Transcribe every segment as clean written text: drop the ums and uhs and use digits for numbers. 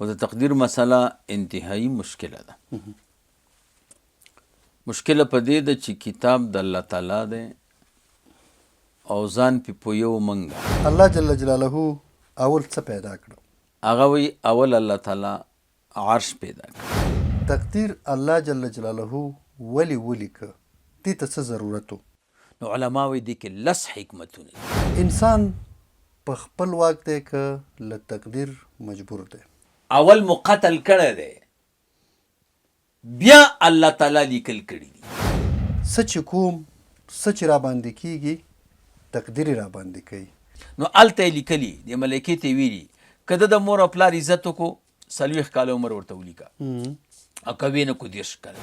خو د تقدیر مسله انتهایی مشکله ده. مشکله په دې ده چې کتاب د الله تعالی دی او ځان پې پویو منګه. الله جل جلاله اول څه پیدا کړ؟ هغه وایي اول الله تعالی عرش پیدا کړ. تقدیر الله جل جلاله ولې ولیکه؟ دې ته څه ضرورت و؟ نو علما وایي دې کې لس حکمتونه دي. انسان په خپل واک دی که له تقدیر مجبور دی؟ اول مو قتل کړی دی بیا الله تعالی لیکل کړي دي. څه چې کوم، څه چې راباندې کیږي تقدیر یې راباندې کوي. نو هلته یې لیکلي، دې ملایکې ته یې ویلي، که ده د مور او پلار عزت وکړو 40 کاله عمر ورته ولیکه او که ویې نه کړو 30 کاله.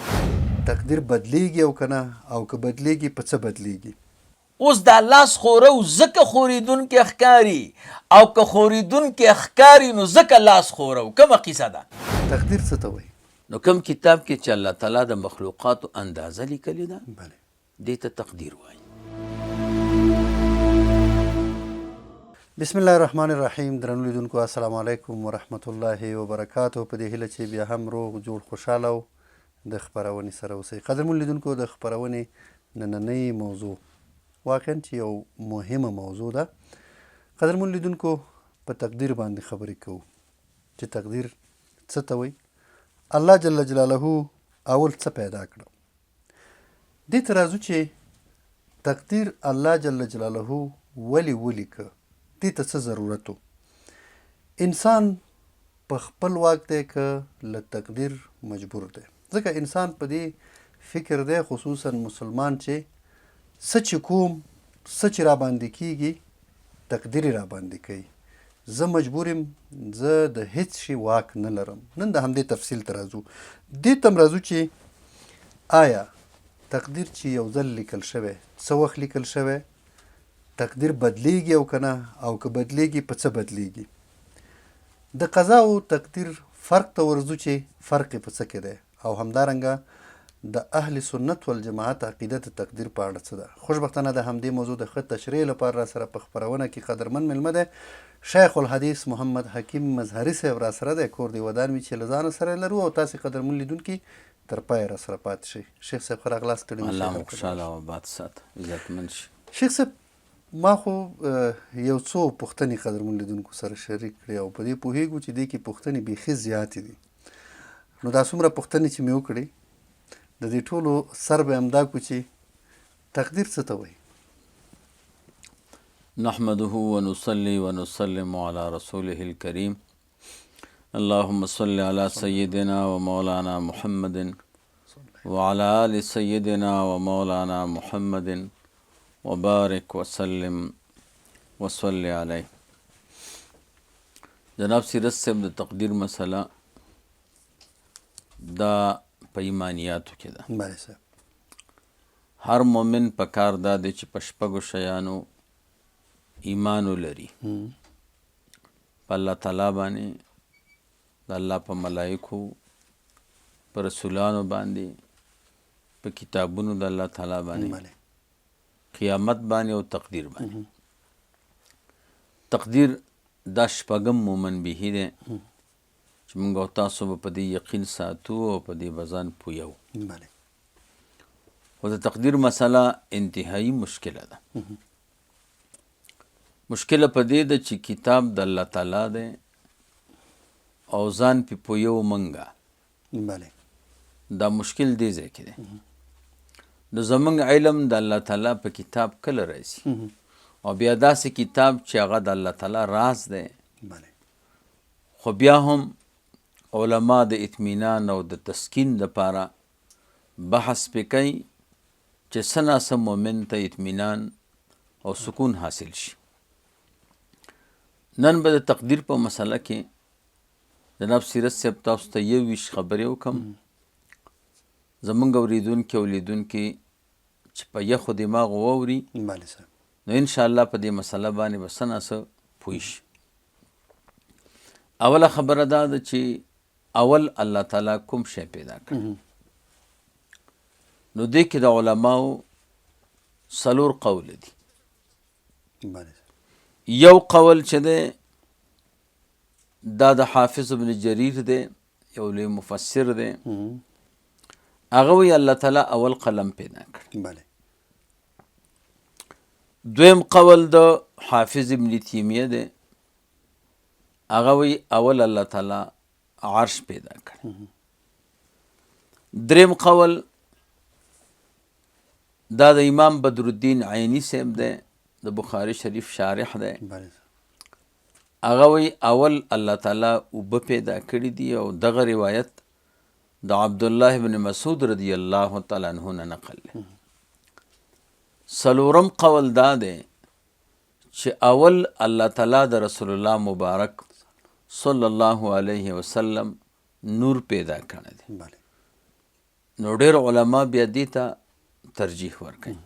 تقدیر بدلیږي او که نه او که بدلیږي په څه بدلیږي؟ اوس دا لاس ښورو ځکه ښورېدونکی ښکاري او که ښورېدونکی ښکاري نو ځکه لاس ښورو، کومه قصه ده؟ تقدیر څه ته وایي؟ نو کوم کتاب کې چې الله تعالی د مخلوقاتو اندازه لیکلې ده، بله. دې ته تقدیر وایي. بسم الله الرحمن الرحیم. درنو لیدونکو السلام علیکم ورحمت الله وبرکاته. په دې هیله چې بیا هم روغ جوړ خوشحاله او د خپرونې سره اوسئ. قدرمن لیدونکو، د خپرونې نننۍ موضوع واقعا چې یو مهمه موضوع ده. قدرمن لیدونکو، په تقدیر باندې خبرې کوو چې تقدیر څه ته وایي، الله جل جلاله اول څه پیدا کړ. دې ته راځو چې تقدیر الله جل جلاله ولې ولیکه، دې ته څه ضرورت و؟ انسان په خپل واک دی که له تقدیر مجبور دی؟ ځکه انسان په دې فکر دی، خصوصا مسلمان، چې څه چې کوم، څه چې راباندې کیږي تقدیر یې راباندې کوي، زه مجبور یم، زه د هیڅ شي واک نه لرم. نن د همدې تفصیل ته راځو، دې ته هم راځو چې آیا تقدیر چې یو ځل لیکل شوی، څه وخت لیکل شوی، تقدیر بدلیږي او که نه، او که بدلیږي په څه بدلیږي؟ د قضا او تقدیر فرق ته ورځو چې فرق یې په څه کې دی، او همدارنګه د اهل سنت والجماعت عقیده د تقدیر په اړه څه ده. خوشبختانه د همدې موضوع د ښه تشریح لپاره راسره په خپرونه کې قدرمن مېلمه دی، شیخ الحدیث محمد حکیم مظهري صاحب راسره دی. کور دې ودان وي چې له ځانه سره یې لرو، او تاسې قدرمن لیدونکي تر پایه راسره پاتې شئ. شیخ صاحب ښه راغلاست کړی مو الله شي، مو هرکلی خوشحاله وشي. او آباد ساته، عزتمن شي. شیخ صاحب، ما خو یو څو پوښتنې قدرمن لیدونکو سره شریک کړې او په دې پوهیږو چې دې کې پوښتنې بیخي زیاتې دي. نو دا څومره پوښتنې چې مې وکړې د دې ټولو سر به همدا کو چې تقدیر څه ته وایي؟ نحمده ونصلي ونسلم على رسوله الكريم. اللهم صل على سيدنا ومولانا محمد وعلى آل سيدنا ومولانا محمد وبارك وسلم وصل عليه. جناب سیرت صاحب، د تقدیر مسله دا په ایمانیاتو کې ده. بله صاحب. هر مؤمن په کار دا دی چې په شپږو شیانو ایمان ولري، په الله تعالی باندې، د الله په ملائکو، په رسولانو باندې، په کتابونو د الله تعالی باندې، قیامت باندې او تقدیر باندې. تقدیر دا شپږم مومن به دی چې موږ او تاسو به په دې یقین ساتو او په دې به ځان پویو. خو د تقدیر مسله انتهایی مشکله ده. مشکله په دې ده چې کتاب د الله تعالی دی او ځان پې پویو منګه. دا مشکل دی ځای کې دی. نو زمونږ علم د الله تعالی په کتاب کله راځي، او بیا داسې کتاب چې هغه د الله تعالی راز دی. خو بیا هم علما د اطمینان او د تسکین لپاره بحث پې کوي چې څه نا څه مؤمن ته اطمینان او سکون حاصل شي. نن به د تقدیر په مسله کې جناب سیرت صاحب تاسو ته 21 خبرې وکړم. زمونږ اورېدونکي او لیدونکي چې په یخو دماغو واوري، نو انشاءالله په دې مسله باندې به څه نا څه پوه شي. اوله خبره دا ده چې اول الله تعالی کوم شی پیدا کړ؟ نو دې کې د علماو څلور قول دي. یو قول چې دی دا د حافظ ابن جریر دی، یو لوی مفسر دی. هغه وایي الله تعالی اول قلم پیدا کړ. بله. دویم قول د حافظ ابن تیمیه دی، هغه وایي اول الله تعالی عرش پیدا کړ. دریم قول دا د امام بدرالدین عیني صاحب دی، د بخاري شریف شارح دی. هغه وایي اول الله تعالی اوبه پیدا کړي دي، او دغه روایت د عبدالله بن مسعود رضی الله تعالی عنه نه نقل دی. څلورم قول دا دی چې اول الله تعالی د رسول الله مبارک صلی الله علیه وسلم نور پیدا کړی دی. نو ډېر علما بیا دې ته ترجیح ورکوي.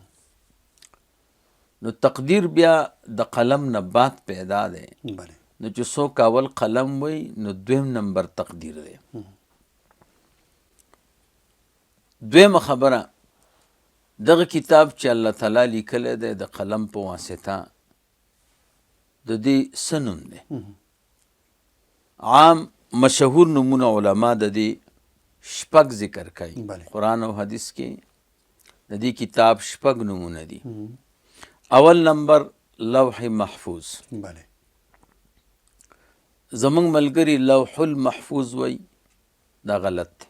نو تقدیر بیا د قلم نه بعد پیدا دی. نو چې څوک اول قلم وي نو دویم نمبر تقدیر دی. دویمه خبره، دغه کتاب چې الله تعالی لیکلی دی د قلم په واسطه، د دې څه نوم دی؟ عام مشهور نومونه علما د دې شپږ ذکر کوي. قرآن او حدیث کې د دې کتاب شپږ نومونه دي. اول نمبر لوح محفوظ. زمونږ ملګري لوح المحفوظ وایي، دا غلط دی.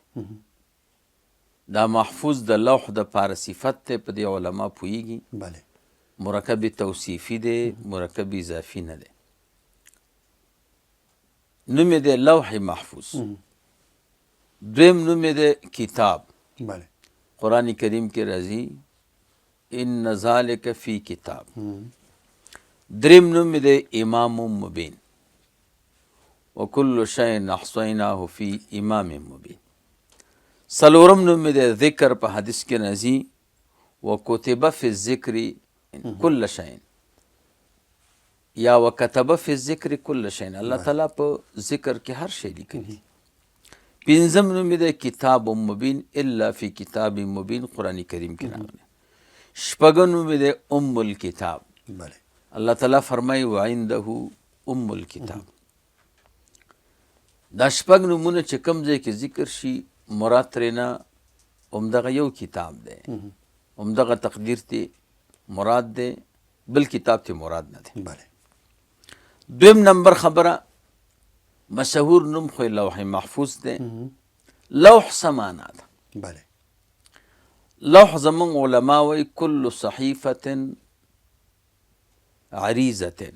دا محفوظ د لوح د پاره صفت دی، په دې علما پوهیږي. مرکب توصیفي دی، مرکب اضافي نه دی. نوم یې دی لوح محفوظ. دویم نوم یې دی کتاب. قرآن کریم کې راځي ان ذلک فی کتاب. دریم نوم یې دی امام مبین، وکل شیء احصیناه فی امام مبین. څلورم نوم یې دی ذکر، په حدیث کې راځي وکتب فی الذکر کل شیء، یا وکتب فی الذکر کل شیء. الله تعالی په ذکر کې هر شی لیکلی دی. پنځم نوم یې دی کتاب مبین، الا فی کتاب مبین، قرآن کریم کې راغلی. شپږم نوم یې دی ام الکتاب. الله تعالی فرمایي وعنده ام الکتاب. دا شپږ نومونه چې کوم ځای کې ذکر شي مراد ترېنه همدغه یو کتاب دی، همدغه تقدیر ته مراد دی، بل کتاب ته مراد نه دی. دویم نمبر خبره، مشهور نوم خو لوح محفوظ دی. لوح څه معنا ده؟ لوح زمونږ علما وایي کل صحیفة عریضة،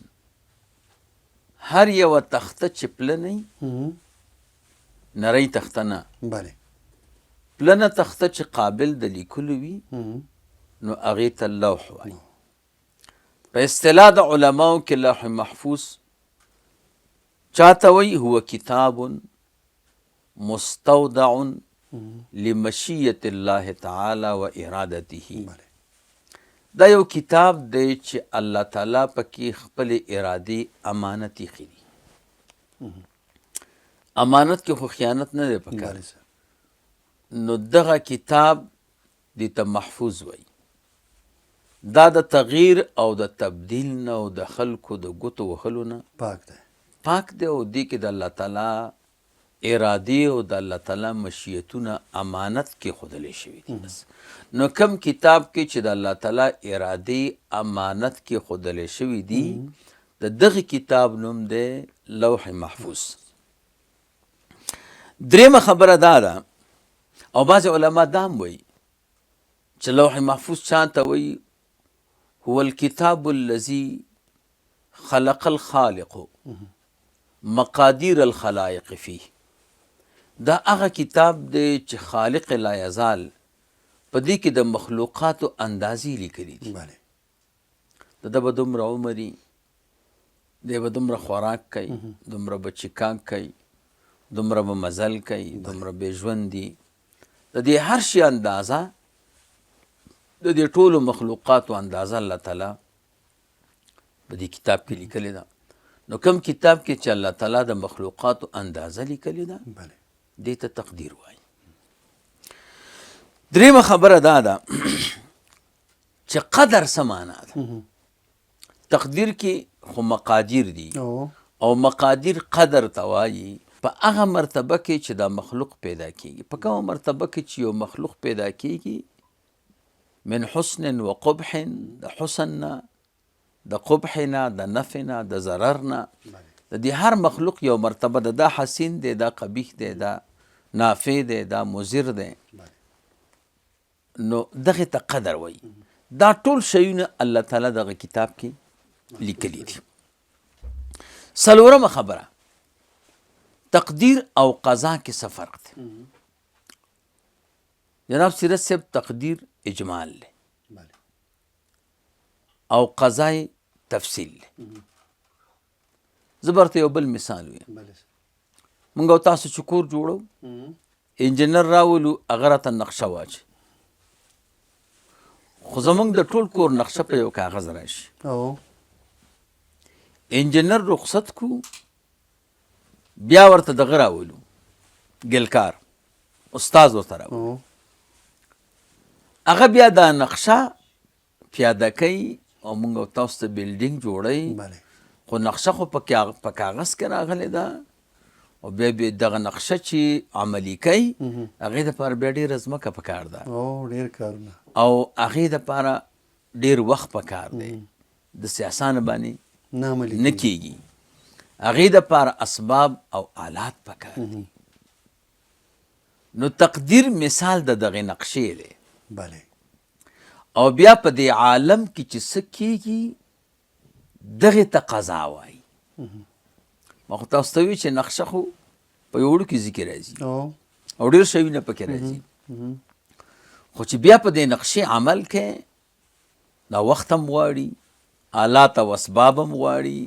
هر یوه تخته چې پلنه وي، نرۍ تخته نه، پلنه تخته چې قابل د لیکلو وي نو هغې ته لوح وایي. په اصطلاح د علماو کې لوح محفوظ چاته وایي؟ هو کتاب مستودع لمشیت الله تعالی و ارادته. دا یو کتاب دی چې الله تعالی پکې خپلې ارادې امانت ایښي دي. امانت کې خو خیانت نه دی پکار. نو دغه کتاب دې ته محفوظ وایي. دا د تغییر او د تبدیل نه او د خلکو د ګوتو وهلو نه پاک دی، پاک دی، او دې کې د الله تعالی ارادې او د الله تعالی مشیتونه امانت کې ښودلی شوي دي. بس نو کم کتاب کې چې د الله تعالی ارادې امانت کې ښودلی شوي دي، د دغه کتاب نوم دی لوح محفوظ. درېیمه خبره دا ده، او بعضې علما دا هم وایي چې لوح محفوظ چا ته وایي؟ هو الکتاب الذي خلق الخالق مقادیر الخلائق فيه. دا هغه کتاب دی چې خالق لا یزال په دې کې د مخلوقاتو اندازې لیکلي دي. د ده به دومره عمر وي، دی به دومره خوراک کوي، دومره به چکاک کوي، دومره به مزل کوي، دومره به ژوند دي. د دې هر شي اندازه، د دې ټولو مخلوقاتو اندازه الله تعالی په دې کتاب کې لیکلې ده. نو کوم کتاب کې چې الله تعالی د مخلوقاتو اندازه لیکلې ده، دې ته تقدیر وایي. درېیمه خبره دا ده چې قدر څه معنا ده؟ تقدیر کې خو مقادیر دي، او مقادیر قدر ته وایي. په هغه مرتبه کې چې دا مخلوق پیدا کیږي، په کومه مرتبه کې چې یو مخلوق پیدا کیږي، من حسن و قبح، د حسن نه، د قبح نه، د نفع نه، د ضرر نه، د دې هر مخلوق یو مرتبه ده. دا حسین دی، دا قبیح دی، دا نافع دی، دا مضر دی، نو دغه ته قدر وایي. دا ټول شیونه الله تعالی دغه کتاب کې لیکلي دي. څلورمه خبره، تقدیر او قضا کې څه فرق دی؟ جناب سیرت صاحب، تقدیر اجمال دی او قضا تفصیل دی. زه به ورته یو بل مثال ویم. مونږ او تاسو چې کور جوړو، انجینر راولو، هغه راته نقشه واچي، خو زمونږ د ټول کور نقشه په یو کاغذ راشي. انجینر رخصت کو، بیا ورته دغه راولو، ګلکار استاد ورته راولو، هغه بیا دا نقشه پیاده کوي او مونږ او تاسو ته بلډینګ جوړوي. خو نقشه خو په کاغذ کې راغلې ده، او بیا بیا دغه نقشه چې عملي کوي، هغې دپاره بیا ډېره ځمکه پکار ده، ډېر کارونه، او هغې دپاره ډېر وخت پکار دی، داسې اسانه باندې نه کېږي. هغې دپاره اسباب او آلات پکار دي. نو تقدیر مثال د دغې نقشې دی. او بیا په دې عالم کې چې څه کېږي دغې ته قضا وایي. ما خو تاسو ته وویل چې نقشه خو په یو وړوکي ځای کې راځي او ډېر شیونه پکې راځي، خو چې بیا په دې نقشې عمل کوي، دا وخت هم غواړي، آلات او اسباب هم غواړي،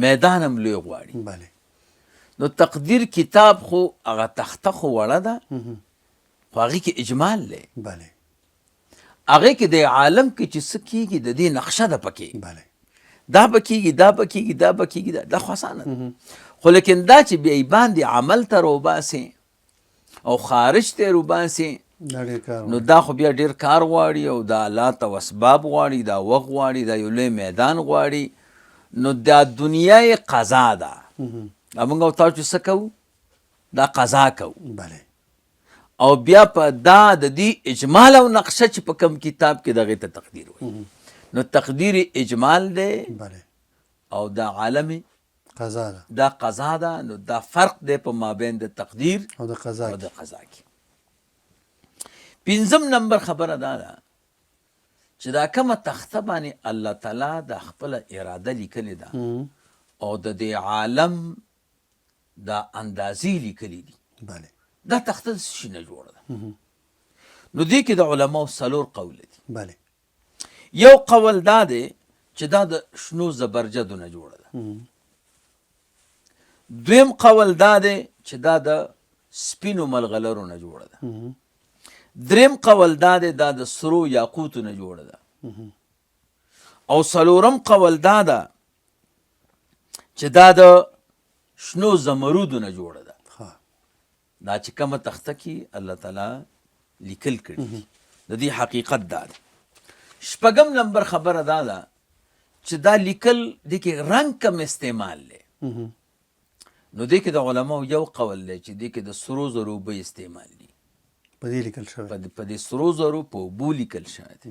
میدان هم لوی غواړي. نو تقدیر کتاب خو هغه تخته خو وړه ده، خو هغې کې اجمال دی. هغې کې د عالم کې چې څه کېږي د دې نقشه ده پکې. دا به کېږي، دا به کېږي، دا به کېږي، دا خو اسانه ده. خو لیکن دا چې بیا یې باندې عمل ته راوباسې او خارج ته یې راوباسې، نو دا خو بیا ډېر کار غواړي، او دا آلات او اسباب غواړي، دا وخت غواړي، دا یو لوی میدان غواړي. نو دا دنیا یې قضا ده. دا موږ او تاسو چې څه کوو، دا قضا کوو. او بیا په دا د دې اجمال او نقشه چې په کوم کتاب کې دغې ته تقدیر وایي، نو تقدیر اجمال دی او دا عالم قضا ده، دا قضا ده. نو دا فرق دی په مابین د تقدیر او د قضا او د قضا کې. پنځم نمبر خبره دا ده چې دا کومه تخته باندې الله تعالی د خپله اراده لیکلې ده او د دې عالم دا اندازې لیکلې دي، دا تخته د څه شي نه جوړه ده؟ نو دې کې د علماو څلور قول دي. یو قول دا دی چې دا د شنو زبرجدو نه جوړه ده. دویم قول دا دی چې دا د سپینو ملغلرو نه جوړه ده. دریم قول دا دی دا د سرو یاقوتو نه جوړه ده. او څلورم قول دا ده چې دا د شنو زمرودو نه جوړه ده. دا چې کومه تخته کې الله تعالی لیکل کړي دي، د دې حقیقت دا دی. شپږم نمبر خبره دا ده چې دا لیکل دې کې رنګ کم استعمال دی. نو دې کې د علماو یو قول دی چې دې کې د سرو زرو اوبه استعمال دي. په دې لیکل شوی، په دې سرو زرو په اوبو لیکل شوی دی.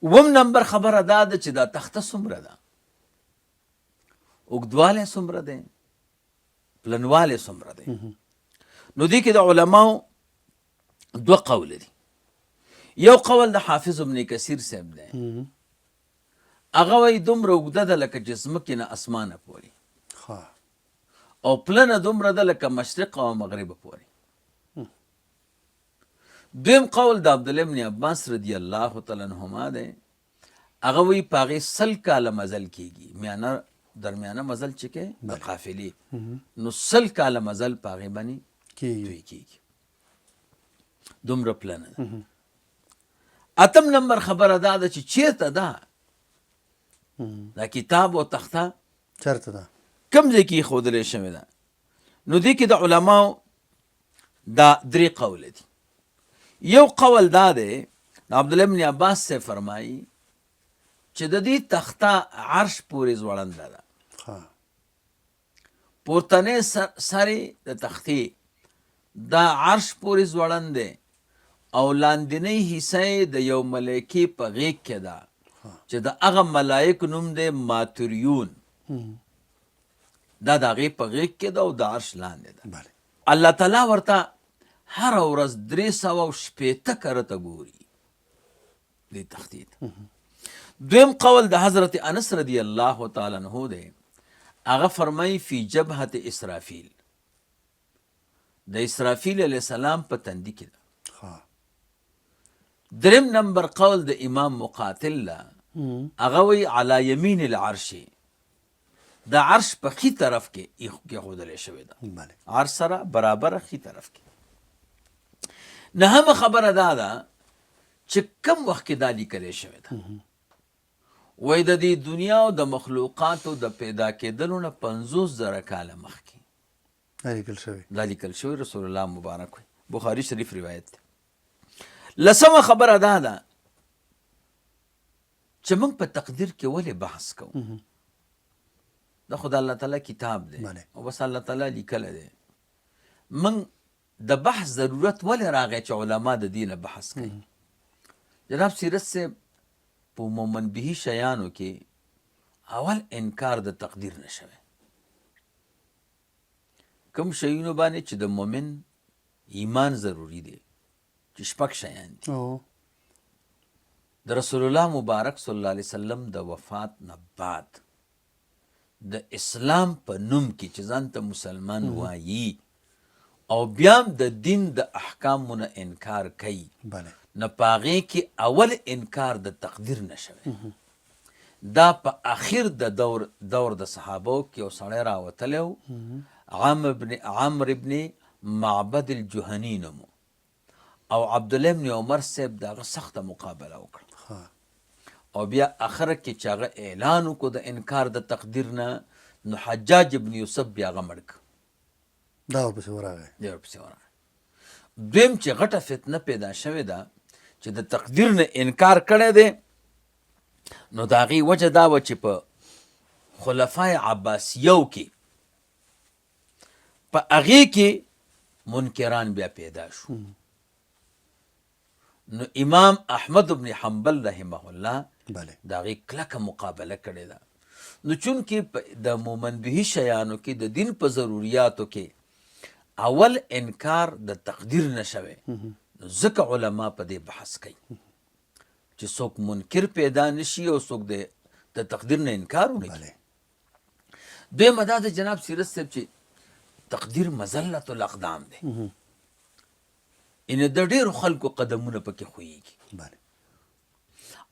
اووم نمبر خبره دا ده چې دا تخته څومره ده، اوږدوالی څومره دی، پلنوالی څومره دی. نو دې کې د علماو دوه قول دي. یو قول د حافظ ابن کثیر صاحب دی، هغه وایي دومره اوږده ده لکه چې ځمکې نه اسمانه پورې، او پلنه دومره ده لکه مشرق او مغرب پورې. دویم قول د عبدالله ابن عباس رضی الله تعالی عنهما دی، هغه وایي په هغې 100 کاله مزل کېږي، میانه درمیانه مزل چې کوي د قافلې، نو 100 کاله مزل په هغې باندې توی کېږي، دومره پلنه ده. اتم نمبر خبره دا ده چې چېرته ده دا کتاب او تخته، چېرته ده، کوم ځای کې ایښودلی شوې ده؟ نو دې کې د علماو دا درې قول دي. یو قول دا دی، د عبدالله بن عباس صاحب فرمایي چې د دې تخته عرش پورې ځوړنده ده. پورتنی سر یې د تختې دا عرش پورې ځوړند دی او لاندینۍ حصه یې د یو ملایکې په غېږ کې ده چې د هغه ملایک نوم دی ماتریون. دا د هغې په غېږ کې ده او د عرش لاندې ده. الله تعالی ورته هره ورځ 360 کرته ګوري دې تختې ته. دویم قول د حضرت انس رضی الله تعالی عنہ دی، هغه فرمایي فی جبهة اسرافیل، د اسرافیل علیه السلام په تندي کې ده. دریم نمبر قول د امام مقاتل ده، هغه وایي علی یمین العرش، د عرش په ښي طرف کې کېښودلی شوې ده، عرش سره برابره ښي طرف کې. نهمه خبره دا ده چې کم وخت کې دا لیکلی شوې ده، وایي د دې دنیا او د مخلوقاتو د پیدا کېدلو نه 50,000 کاله مخکې دا لیکل شوی، دا لیکل شوی رسول الله مبارک وایي، بخاري شریف روایت دی. لسمه خبره دا ده چې موږ په تقدیر کې ولې بحث کوو؟ دا خو د الله تعالی کتاب دی او بس الله تعالی لیکلی دی. موږ د بحث ضرورت ولې راغی چې علما د دې نه بحث کوي؟ جناب سیرت صاحب په مومن به شیانو کې اول انکار د تقدیر نه شوی. کوم شیونو باندې چې د مومن ایمان ضروري دی چې شپږ شیان دي. د رسول الله مبارک صلی الله علیه وسلم د وفات نه بعد د اسلام په نوم کې چې ځان ته مسلمان وایي او بیا هم د دین د احکامو نه انکار کوي، نو په هغې کې اول انکار د تقدیر نه شوی. دا په اخر د دور د صحابو کې یو سړی راوتلی و، عمرو ابن معبد الجهني نوم و، او عبدالله ابن عمر صاحب د هغه سخته مقابله وکړه. او بیا اخر کې چې هغه اعلان وکړو د انکار د تقدیر نه، نو حجاج ابن یوسف بیا هغه مړ کړ. دا ورپسې ورغی. دی ورپسې ورغی. دویم چې غټه فتنه پیدا شوې ده چې د تقدیر نه انکار کړی دی، نو د هغې وجه دا وه چې په خلفای عباسیو کې په هغې کې منکران بیا پیدا شو. نو امام احمد بن حنبل رحمه الله د هغې کلکه مقابله کړې ده. نو چونکې د مومن به شیانو کې د دین په ضروریاتو کې اول انکار د تقدیر نه شوی، نو ځکه علما په دې بحث کوي چې څوک منکر پیدا نشي او څوک د تقدیر نه انکار ونه کړي. دویمه دا ده جناب سیرت صاحب چې تقدیر مزلة الاقدام دی، یعنې د ډېرو خلکو قدمونه پکې ښویېږي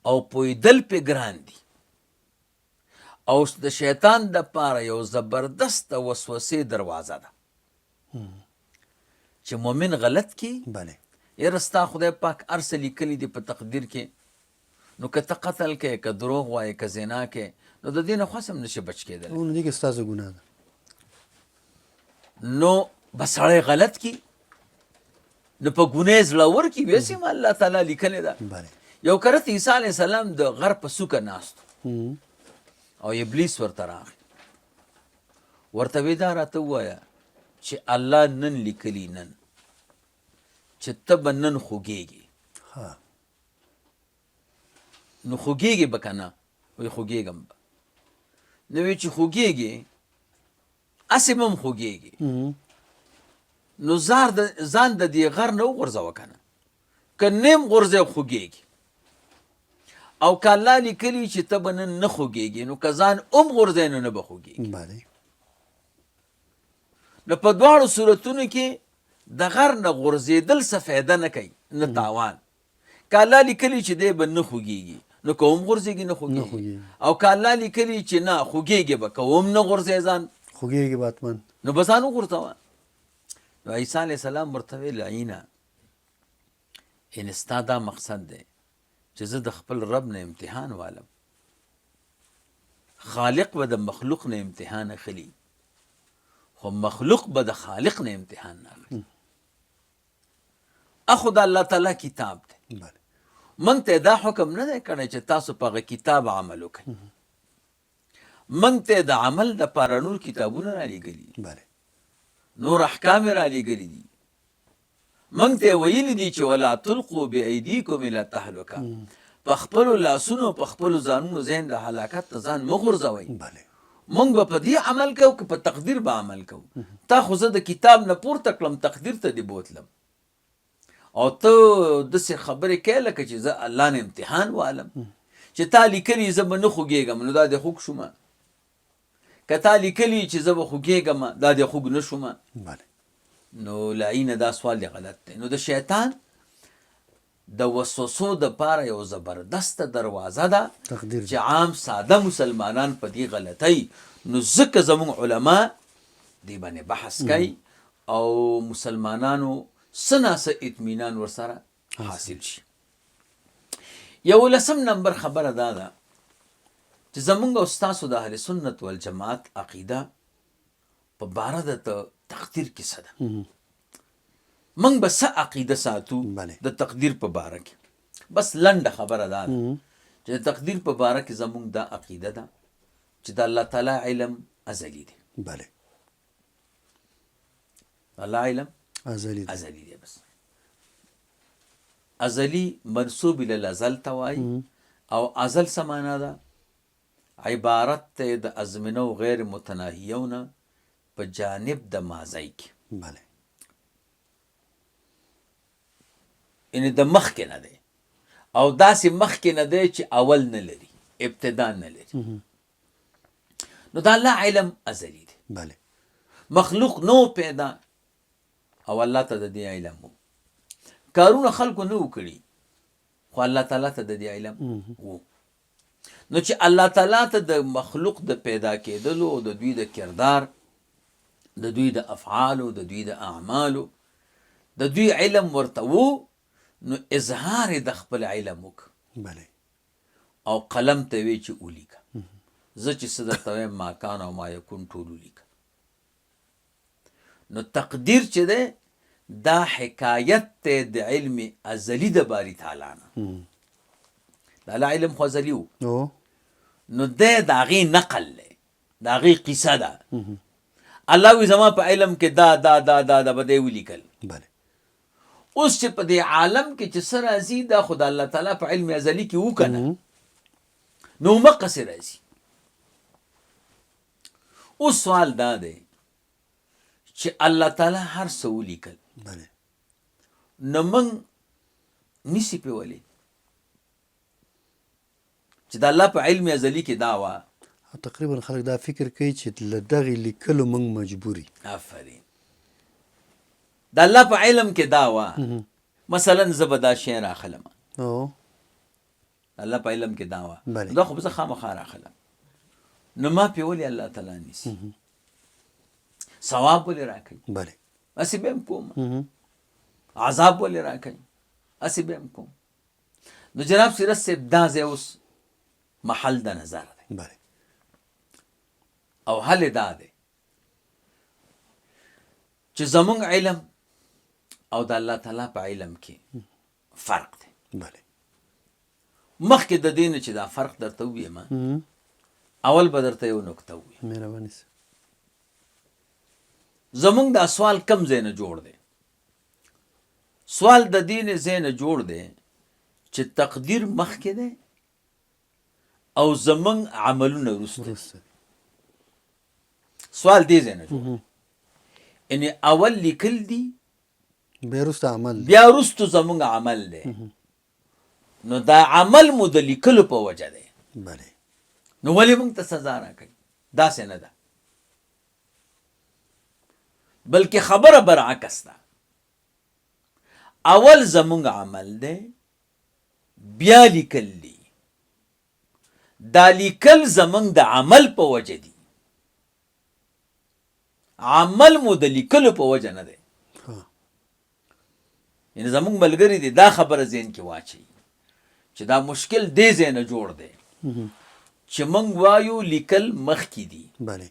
او پوهېدل پرې ګران دي، او د شیطان دپاره یو زبردسته وسوسې دروازه ده چې مؤمن غلط کی، یاره ستا خدای پاک هر څه لیکلي دي په تقدیر کې، نو که ته قتل کوې، که دروغ وایې، که زنا کوې، نو د دې نه خو هم نشي بچ کېدلی. نو دې کې ستا څه ګناه ده؟ نو به سړی غلط کی، نو په ګناه زړور کی، ویسې هم الله تعالی لیکلې ده. یو کرت عیسی علیه السلام د غر په څوکه ناست او ابلیس ورته راغی، ورته وی دا راته ووایه چې الله نن لیکلي نن چې ته به نن خوږېږې، نو خوږېږې به که نه؟ وایي خوږېږم به. نو وایي چې خوږېږې هسې به هم خوږېږې، نو ځان د دې غر نه وغورځوه که نه، که نیم غورځې خوږېږې، او که الله لیکلي چې ته به نن نه خوږېږې، نو که ځان هم غورځې نو نه به خوږېږې. نو په دواړو صورتونو کې د غر نه غورځېدل څه فایده نه کوي نه تاوان. که الله لیکلي چې دی به نه خوږېږي، نو که هم غورځېږي نه خوږېږي، او که الله لیکلي چې نه خوږېږي به، که هم نه غورځې ځان خوږېږي به حتما، نو به ځان وغورځوه. نو عیسی علیه السلام ورته ویل لعینه، یعنې ستا دا مقصد دی چې زه د خپل رب نه امتحان والم، خالق به د مخلوق نه امتحان اخلي، خو مخلوق به د خالق نه امتحان نه اخلي. اخو د الله تعالی کتاب دی، موږ ته دا حکم نه دی کړی چې تاسو په هغه کتاب عمل وکړئ. موږ ته د عمل د پاره نور کتابونه را لېږلي، بله. نور احکام یې را لېږلي دي. موږ ته یې ویلي دي چې ولا تلقوا بایدیکم الی التهلکه، په خپلو لاسونو په خپلو ځانونو ذهن د هلاکت ته ځان مه غورځوئ. بله. موږ به په دې عمل کوو که په تقدیر به عمل کوو؟ تا خو زه د کتاب نه پورته کړم، تقدیر ته دې بوتلم او ته داسې خبرې کوې لکه چې زه الله نه امتحان والم چې تا لیکلي زه به نه خوږېږم، نو دا دې خوږ شوم. که تا لیکلي چې زه به خوږېږم، دا دې خوږ نه شوم. بله. نو لعینه دا سوال دې غلط دی. نو د شیطان د وسوسو د پاره یو زبردسته دروازه ده تقدیر چې عام ساده مسلمانان په دې غلطۍ، نو ځکه زموږ علما دې باندې بحث کوي او مسلمانانو څه نا څه اطمینان ورسره حاصل شي. یولسم نمبر خبره دا ده چې زموږ او ستاسو د اهل سنت والجماعت عقیده په باره د تقدیر کې څه ده؟ موږ به څه عقیده ساتو د تقدیر په باره کې؟ بس لنډه خبره دا ده چې د تقدیر په باره کې زموږ دا عقیده ده چې د الله تعالی علم ازلی دی. بله. الله علم ازلی دی. ازلی دی. بس ازلی منسوب الی الازل ته وایي، او ازل څه معنا ده؟ عبارت دی د ازمنو غیر متناهیو نه په جانب د ماضی کې. بله. یعنی د مخکې نه دی، او داسې مخکې نه دی چې اول نه لري، ابتدا نه لري. نو دا الله علم ازلی دی. بله. مخلوق نو پیدا او الله ته د دې علم وو. کارونه خلکو نه وکړي خو الله تعالی ته د دې علم وو. نو چې الله تعالی ته د مخلوق د پیدا کېدلو او د دوی د کردار، د دوی د افعالو، د دوی د اعمالو، د دوی علم ورته وو، نو اظهار یې د خپل علم وکړ. بله. او قلم ته وی چې ولیکه، زه چې څه درته وایم ما کان او ما یکون ټول ولیکه. نو تقدیر چې دی دا حکایت دی د علم ازلی د باری تعالی نه. د الله علم خو ازلی وو، نو دی د هغې نقل دی، د هغې قصه ده. الله وی زما په علم کې دا دا دا دا دا به دی ولیکل. بله. اوس چې په دې عالم کې چې څه راځي دا خو د الله تعالی په علم ازلی کې وو که نه، نو مقصې راځي. اوس سوال دا دی چې الله تعالی هر څه ولیکل، بله. نو موږ نیسي پې ولې چې د الله په علم ازلی کې دا وه؟ تقریبا خلک دا فکر کوي چې له دغې لیکلو موږ مجبور یو. آفرین. د الله په علم کې دا وه، مثلا زه به دا شی راخلم، الله په علم کې دا وه، دا خو به زه خامخا راخلم، نو ما پې ولې الله تعالی نیسي؟ ثواب ولې راکوي؟ بله. هسې به هم کوم. عذاب ولې راکوي؟ هسې به هم کوم. نو جناب سیرت صاحب دا ځای اوس محل د نظر دی. بله. او حل دا دی چې زمونږ علم او د الله تعالی په علم کې فرق دی. بله. مخکې د دې نه چې دا فرق درته ووایم، اول به درته یو نکته ووایم. مهرباني سه. زمونږ دا سوال کم ځای نه جوړ دی؟ سوال د دې نه ځای نه جوړ دی چې تقدیر مخکې دی او زمونږ عملونه وروسته دي. سوال دې ځای نه جوړ دی، یعنی اول لیکل دي، بیا وروسته عمل دی، بیا وروسته زمونږ عمل دی. نو دا عمل مو د لیکلو په وجه دی. بله. نو ولې موږ ته سزا راکوي؟ داسې نه ده، بلکې خبره برعکس ده. اول زمونږ عمل دی، بیا لیکل دي. دا لیکل زمونږ د عمل په وجه دي، عمل مو د لیکلو په وجه نه دی. یعنی زمونږ ملګري دي دا خبره ذهن کې واچوي چې دا مشکل دې ځای نه جوړ دی چې موږ وایو لیکل مخکې دي، بله.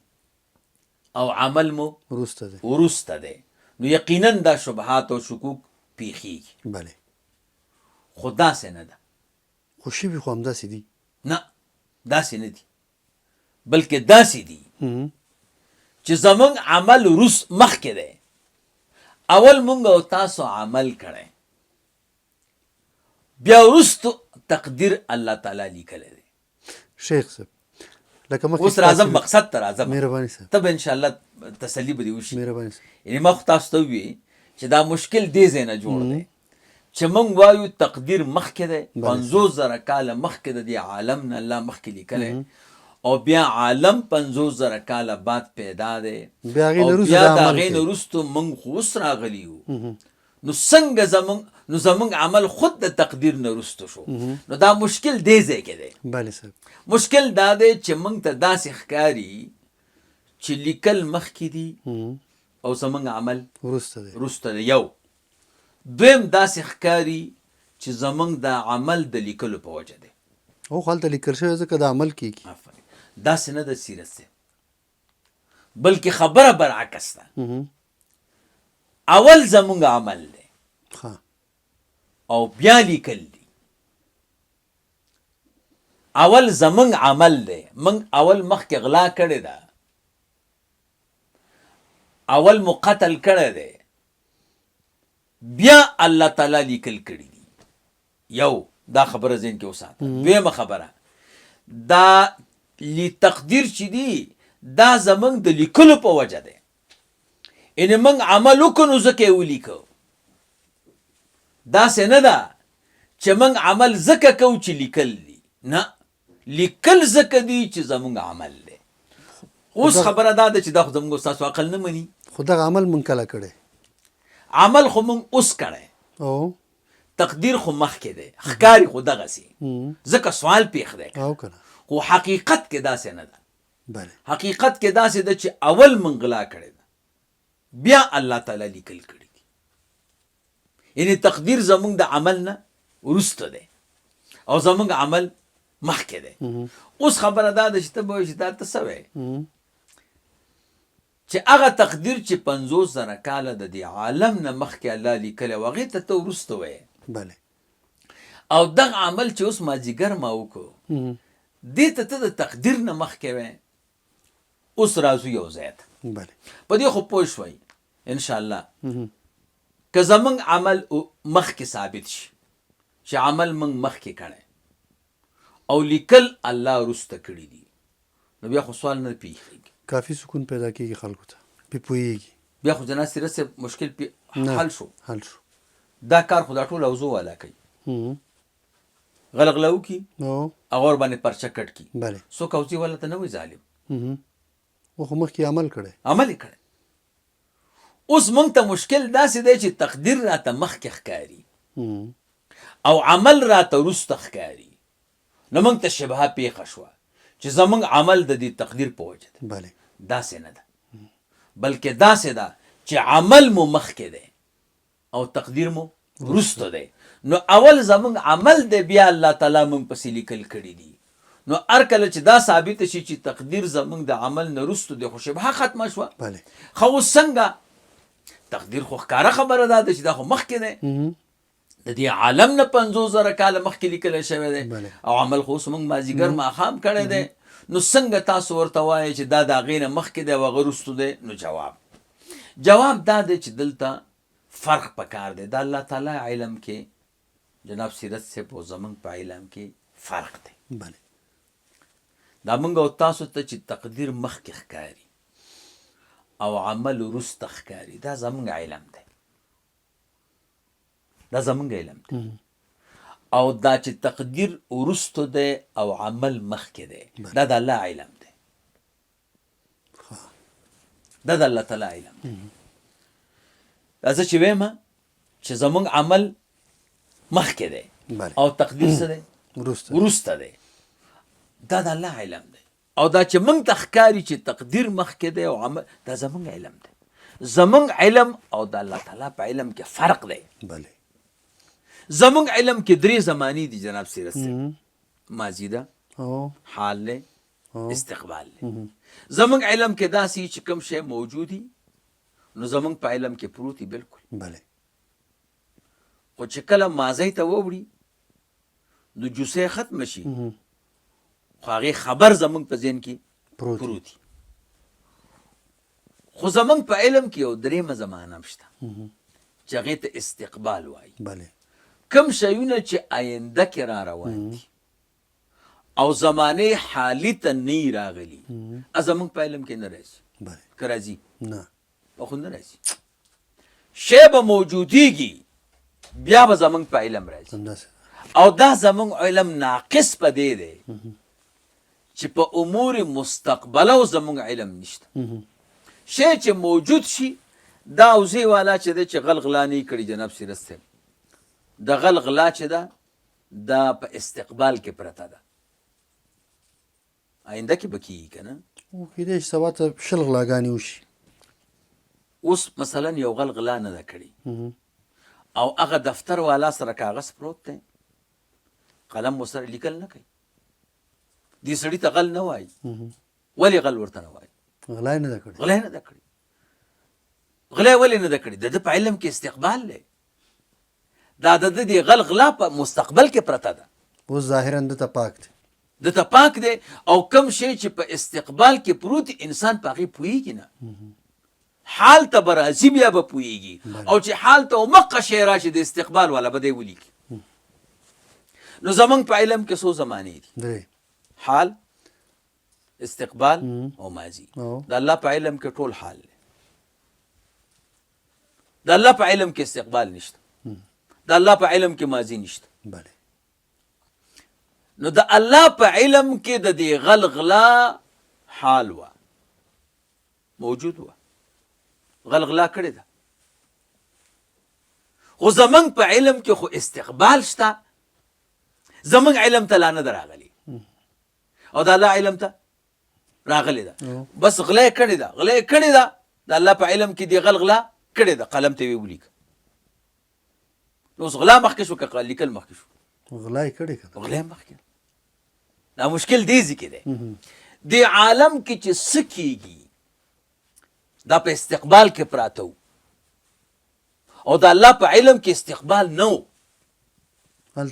او عمل مو وروسته دی، وروسته دی. نو یقینا دا شبهات او شکوک پیښیږي. بله. خو داسې نه ده. خو شوي خو همداسې دي. نه، داسې نه دي. بلکې داسې دي چې زمونږ عمل روس مخکې دی. اول مونږ او تاسو عمل کړی، بیا وروسته تقدیر الله تعالی لیکلی دی. شیخ صاحب لکه مخکې اوس راځم مقصد ته راځم، مهرباني صاحب. ته به ان شاء الله تسلي به دې وشي. مهرباني صاحب. یعنی ما خو تاسو ته وویل چې دا مشکل دې ځای نه جوړ دی چې موږ وایو تقدیر مخکې دی، 50,000 کاله مخکې د دې عالم نه الله مخکې لیکلی او بیا عالم 50,000 کاله بعد پیدا دی بیا هغې او نه وروسته بیا دا د عمل هغې نه کوي. وروسته موږ خو اوس راغلي یو، نو څنګه زموږ، نو زموږ عمل خود د تقدیر نه وروسته شو. نو دا مشکل دې ځای کې دی. بله صاحب. مشکل دا دی چې موږ ته داسې ښکاري چې لیکل مخکې دي او زموږ عمل وروسته دی. وروسته دی. یو دویم داسې ښکاري چې زموږ دا عمل د لیکلو په وجه دی. او خو هلته لیکل شوی ځکه دا عمل کیږي. آفرین. داسې نه ده سیرت صاحب، بلکې خبره برعکس ده. اول زموږ عمل دی او بیا لیکل دي. اول زموږ عمل دی، موږ اول مخکې غلا کړې ده، اول مو قتل کړی دی، بیا الله تعالی لیکل کړي دي. یو دا خبره ذهن کې وساته. دویمه خبره دا تقدیر چې دی دا زموږ د لیکلو په وجه دی. یعنې موږ عمل وکړو نو ځکه یې ولیکو، داسې نه ده چې موږ عمل ځکه کوو چې لیکل دي، نه، لیکل ځکه دي چې زموږ عمل دی. اوس خبره دا ده چې دا خو زموږ ستاسو عقل نه مني. خو دغه عمل موږ کله کړی؟ عمل خو موږ اوس کړی، تقدیر خو مخکې دی، ښکاري خو دغسې، ځکه سوال پېښ دی، خو حقیقت کې داسې نه ده. حقیقت کې داسې ده چې اول موږ غلا کړې ده، بیا الله تعالی لیکل کړي دي. یعنی تقدیر زموږ د عمل نه وروسته دی او زموږ عمل مخکې دی. اوس خبره دا ده چې ته به وایې چې دا ته څه وایې چې هغه تقدیر چې 50,000 کاله د دې عالم نه مخکې الله لیکلی و هغې ته ته وروسته وایې. او دغه عمل چې اوس مازدیګر ما وکړو دې ته ته د تقدیر نه مخکې وایې. اوس راځو یو ځای ته. په دې خو پوه شوئ ان شاء الله که زمونږ عمل مخکې ثابت شي چې عمل مونږ مخکې کړی او لیکل الله وروسته کړي دي، نو بیا خو سوال نه پیښیږي. کافي سکون پیدا کیږي خلکو ته، پې پوهیږي. بیا خو جناب سیرت صاحب مشکل پې حل شو. حل شو. دا کار خو دا ټول اوزو والا کوي. غل غلا وکړي، هغه ورباندې پرچه کټ کړي. څوک اوزې والا ته نه وایي ظالم. و خو مخکې عمل کړی. عمل یې کړی. اوس مونږ ته مشکل داسې دی چې تقدیر راته مخکې ښکاري او عمل راته وروسته ښکاري، نو مونږ ته شبهه پېښه شوه چې زمونږ عمل د دې تقدیر په وجه دی. داسې نه ده، بلکې داسې ده چې عمل مو مخکې دی او تقدیر مو وروسته دی. نو اول زمونږ عمل دی، بیا الله تعالی مونږ پسې لیکل کړي دي. نو هر کله چې دا ثابت شي چې تقدیر زمونږ د عمل نه وروسته دی، خو شبهه ختمه شوه. خو اوس څنګه تقدیر خو ښکاره خبره دا ده چې دا خو مخکې دی، د دې عالم نه 50,000 کاله مخکې لیکل شوی دی او عمل خو اوس مونږ مازدیګر ماښام کړی دی. نو څنګه تاسو ورته وایئ چې دا د هغې نه مخکې دی او هغه وروسته دی؟ نو جواب دا دی چې دلته فرق پکار دی. د الله تعالی علم کې جناب سیرت صاحب او زمونږ په علم کې فرق دی. دا مونږ او تاسو ته چې تقدیر مخکې ښکاري او عمل وروسته ښکاري، دا زمونږ علم دی، دا زمونږ علم دی. او دا چې تقدیر وروسته دی او عمل مخکې دی، دا د الله علم دی، دا د الله تعالی علم دی. دا زه چې وایم چې زمونږ عمل مخکې دی او تقدیر څه دی؟ وروسته دی، دا د الله علم دی. او دا چې موږ ته ښکاري چې تقدیر مخکې دی او عمل، دا زمونږ علم دی. زمونږ علم او د الله تعالی په علم کې فرق دی. زمونږ علم کې درې زمانې دي جناب سیرت صاحب، ماضي ده، حال دی، استقبال دی. زمونږ علم کې داسې چې کوم شی موجود دي نو زمونږ په علم کې پروت دي بالکل. خو چې کله ماضي ته ووړي نو جوسه ختمه شي، خو هغې خبر زمونږ په ذهن کې پروت دي. خو زمونږ په علم کې یو دریمه زمانه هم شته چې هغې ته استقبال وایي. بله. کوم شیونه چې آینده کې را روان دي او زمانه حالي ته نه راغلي، زمونږ په علم کې نه راځي. بله. که راځي؟ نه. خو نه راځي. شی به موجودیږي بیا به زمونږ په علم راځي. او دا زمونږ علم ناقص په دې دی چې په امور مستقبله زمونږ علم نشته. شی چې موجود شي، دا اوزې والا چې دی چې غل غلا نه کړي، جناب سیرت صاحب، د غل غلا چې ده دا په استقبال کې پرته ده، آینده کې به کېږي که نه؟ کېدای شي سبا ته 20 غلاګانې وشي. اوس مثلا یو غل غلا نه ده کړې او هغه دفتر والا سره کاغذ پروت دی، قلم ورسره لیکل نه کوي، دې سړي ته غل نه وایي. ولې غل ورته نه وایي؟ غلا یې نه ده کړې. غلا یې نه ده کړې. غلا یې ولې نه ده کړې؟ د ده په علم کې استقبال دی، دا د ده د غل غلا په مستقبل کې پرته ده. اوس ظاهراً ده ته پاک دی. ده ته پاک دی. او کوم شی چې په استقبال کې پروت دی، انسان په هغې پوهېږي نه، حال ته به راځي بیا به پوهېږي، او چې حال ته همقه شی راشي د استقبال والا به دی ولیکي. نو زمونږ په علم کې څو زمانې دي؟ درې. حال، استقبال او ماضي. د الله په علم کې ټول حال دی. د الله په علم کې استقبال نشته، د الله په علم کې ماضي نشته. بله. نو د الله په علم کې د دې غل غلا حال وه، موجود وه، غل غلا کړې ده. خو زمونږ په علم کې خو استقبال شته، زمونږ علم ته لا نه ده راغلی، او د الله علم ته راغلی ده. بس غلا یې کړې ده، غلا یې کړې ده، د الله په علم کې دې غل غلا کړې ده، قلم ته یې ولیکه. نو اوس غلا مخکې شو که لیکل مخکې شو؟ غلا یې کړې که نه؟ غلا یې مخکې. دا مشکل دې ځای کې دی. دې عالم کې چې څه کېږي دا په استقبال کې پراته وو، او د الله په علم کې استقبال نه و،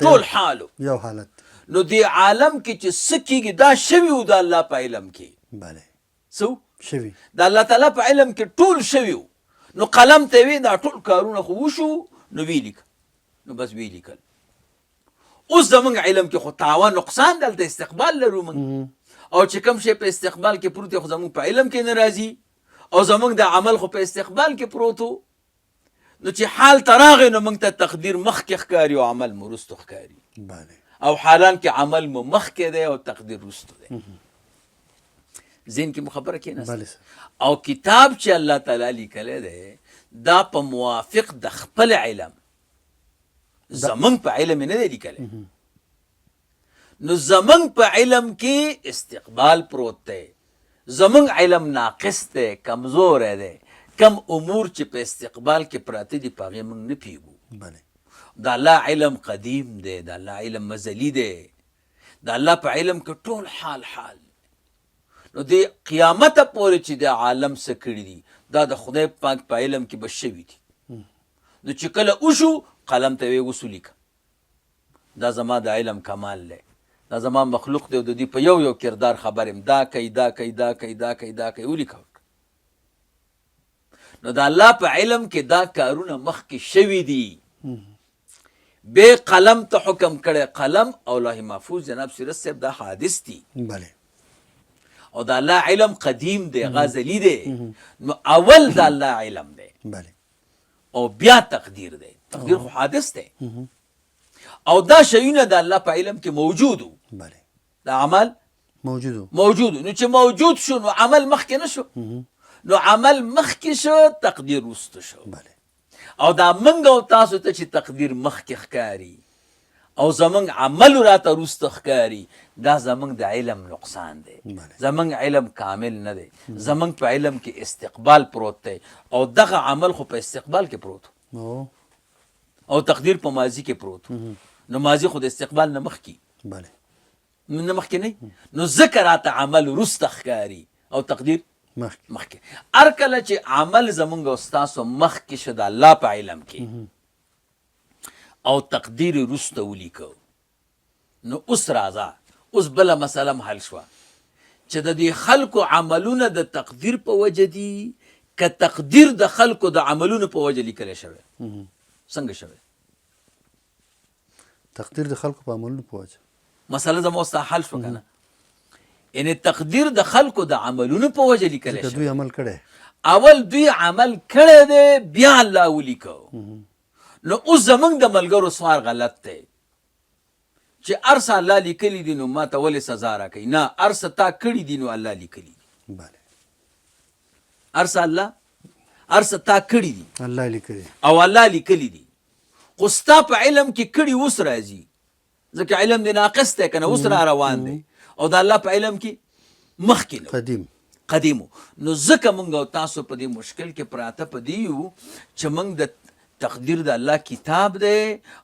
ټول حال یو حالت. نو دې عالم کې چې څه کېږي دا شوي وو د الله په علم کې. بله. څه شوي؟ د الله تعالی په علم کې ټول شوي وو. نو قلم ته وی دا ټول کارونه خو وشو، نو ویې لیکه، نو بس ویې لیکل. اوس زمونږ علم کې خو تاوان نقصان دلته استقبال لرو موږ، او چې کوم شی په استقبال کې پروت دی خو زمونږ په علم کې نه راځي، او زمونږ د عمل خو په استقبال کې پروت و. نو چې حال ته راغی نو موږ ته تقدیر مخکې ښکاري او عمل مو وروستو ښکاري. بله. او حالان کې عمل مو مخکې دی او تقدیر وروستو دی. ذهن کې مو خبره کېناسته؟ بله. او کتاب چې الله تعالی لیکلی دی دا په موافق د خپل علم، زمونږ په علم یې نه دی لیکلی. نو زمونږ په علم کې استقبال پروت دی، زمونږ علم ناقص دی، کمزوری دی. کم امور چې په استقبال کې پراته دي په هغې موږ نه پوهېږو. بله. د الله علم قدیم دی، د الله علم مزلي دی، د الله په علم کې ټول حال حال. نو د قیامته پورې چې د عالم څه کړي دي دا د خدای پاک په علم کې به شوي دي. نو چې کله وشو قلم ته یې اوس ولیکه، دا زما د علم کمال دی، دا زما مخلوق دی او د دې په یو یو کردار خبر یم، دا کوي دا کوي دا کوي دا کوي دا کوي، ولیکه. نو د الله په علم کې دا کارونه مخکې شوي دي، به قلم ته حکم کړی، قلم او لوح محفوظ جناب سیرت صاحب دا حادث دي. بله. او د الله علم قدیم دی، غازلی دی. نو اول د الله علم دی. بله. او بیا تقدیر دی. تقدیر خو حادث دی، او دا شیونه د الله په علم کې موجود وو. بله. دا عمل موجود وو. موجود وو. نو چې موجود شو نو عمل مخکې نه شو، نو عمل مخکې شو، تقدیر وروسته شو. بله. او دا موږ او تاسو ته چې تقدیر مخکې ښکاري او زمونږ عمل راته وروسته ښکاري، دا زمونږ د علم نقصان دی. بله. زمونږ علم کامل نه دی، زمونږ په علم کې استقبال پروت دی، او دغه عمل خو په استقبال کې پروت و. او تقدیر په ماضي کې پروت و. نو ماضي خو د استقبال نه مخکې. بله. نه مخکې نه، نو ځکه راته عمل وروسته ښکاري او تقدیر مخکې. مخکې. هر کله چې عمل زمونږ او ستاسو مخکې شو د الله په علم کې او تقدیر وروسته ولیکو، نو اوس راځه، اوس بله مسله هم حل شوه چې د دې خلکو عملونه د تقدیر په وجه دي که تقدیر د خلکو د عملونو په وجه لیکل شوی؟ څنګه شوی؟ تقدیر د خلکو په عملونو په وجه. مسله زموږ ستا حل شو کنه؟ یعنی تقدیر د خلکو د عملونو په وجه لیکل شوی، دوی عمل کړی، اول دوی عمل کړی دی بیا الله ولیکو. نو اوس زمونږ د ملګرو سوال غلط دی چې ارسه الله لیکلی دي نو ما ته ولې سزا راکوي؟ نه، ارسه تا کړي دي نو الله لیکلی دي. بله. ارسه الله، ارسه تا کړي دي الله لیکلی او الله لیکلی دي، خو ستا په علم کې کړي اوس راځي، ځکه علم دې ناقص دی که نه، اوس را روان دی، او د الله په علم کې مخکې نه قدیم قدیمو. نو ځکه مونږ او تاسو په دې مشکل کې پراته په دې یو چې مونږ د تقدیر د الله کتاب دی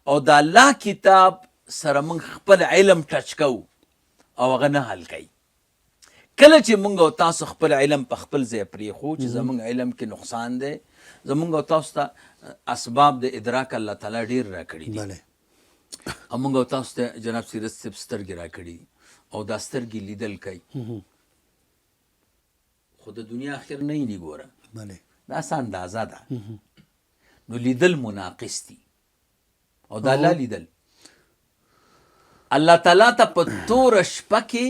او د الله کتاب سره مونږ خپل علم ټچ کوو او هغه نه حل کوي. کله چې مونږ او تاسو خپل علم په خپل ځای پرېښو چې زمونږ علم کې نقصان دی، زمونږ او تاسو ته اسباب د ادراک الله تعالی ډیر راکړي دي، او مونږ او تاسو ته جناب سیرت صاحب سترګې راکړي دي او دا سترګې لیدل کوي، خو د دنیا اخر نه یې ګوره، دا څه اندازه ده. نو لیدل مناقص دي او دا الله لیدل الله تعالی ته په توره شپه کې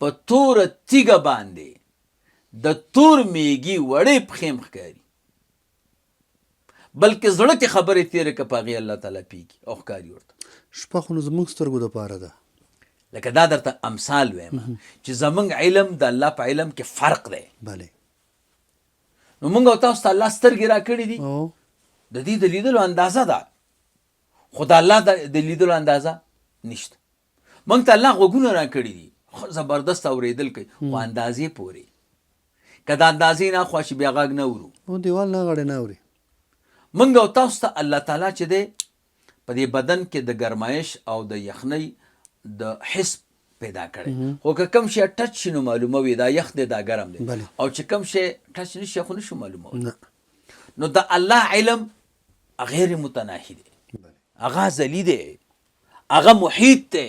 په توره تیږه باندې د تور میږي وړې پښې هم ښکاري، بلکې زړه کې خبرې تېرې که په هغې الله تعالی پیږي او ښکاري ورته. شپه خو نو زموږ سترګو دپاره ده. لکه دا درته امثال وایم چې زموږ علم د الله په علم کې فرق دی. بله. نو موږ او تاسو ته الله سترګې راکړې دي، د دې د لیدلو اندازه ده، خو د الله د لیدلو اندازه نشته. موږ ته الله غوږونه راکړي دي، زبردست اورېدل کوي، خو اندازې پورې، که د اندازې نه اخوا شي بیا غږ نه اورو، نو دیوال نه غړې نه اوري. موږ او تاسو ته الله تعالی چې دی په دې بدن کې د ګرمایش او د یخنۍ د حس پیدا کړی، خو که کوم شی ټچ شي نو معلوموي دا یخ دی دا ګرم دی، او چې کوم شی ټچ نه شي خو نشو معلوموي. نو د الله علم غیر متناهي دی، هغه ازلي دی، هغه محیط دی.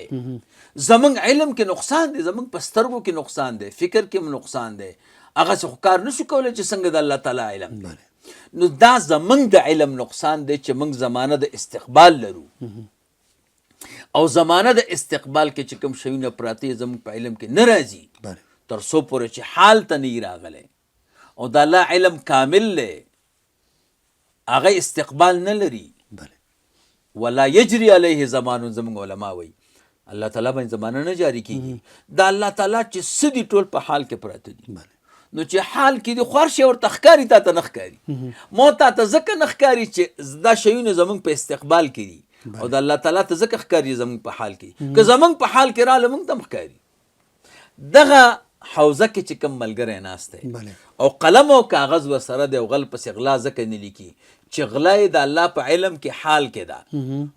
زمونږ علم کې نقصان دی، زمونږ په سترګو کې نقصان دی، فکر کې هم نقصان دی، هغه څه خو کار نشو کولی چې څنګه د الله تعالی علم دی. نو دا زمونږ د علم نقصان دی چې مونږ زمانه د استقبال لرو، او زمانه د استقبال کې چې کوم شیونه پراته زمونږ په علم کې نه راځي تر څو پورې چې حال ته نه راغلی، او د الله علم کامل دی، هغه استقبال نه لري. ولا یجری علیه زمان، زمونږ علما وایي الله تعالی باندې زمانه نه جاری کیږي. دا الله تعالی چې څه دي ټول په حال کې پراته دي، نو چې حال کې دي خو هر شی ورته ښکاري، تا ته نه ښکاري. مو تا ته ځکه نه ښکاري چې دا شیونه زمونږ په استقبال کې دي، او د الله تعالی ته ځکه ښکاري زمونږ په حال کې. که زمونږ په حال کې راله مونږ ته هم ښکاري. دغه حوزه کې چې کوم ملګری ناست دی او قلم او کاغذ ورسره دی او غل پسې غلا ځکه نه لیکي چې غلا یې د الله په علم کې حال کې ده،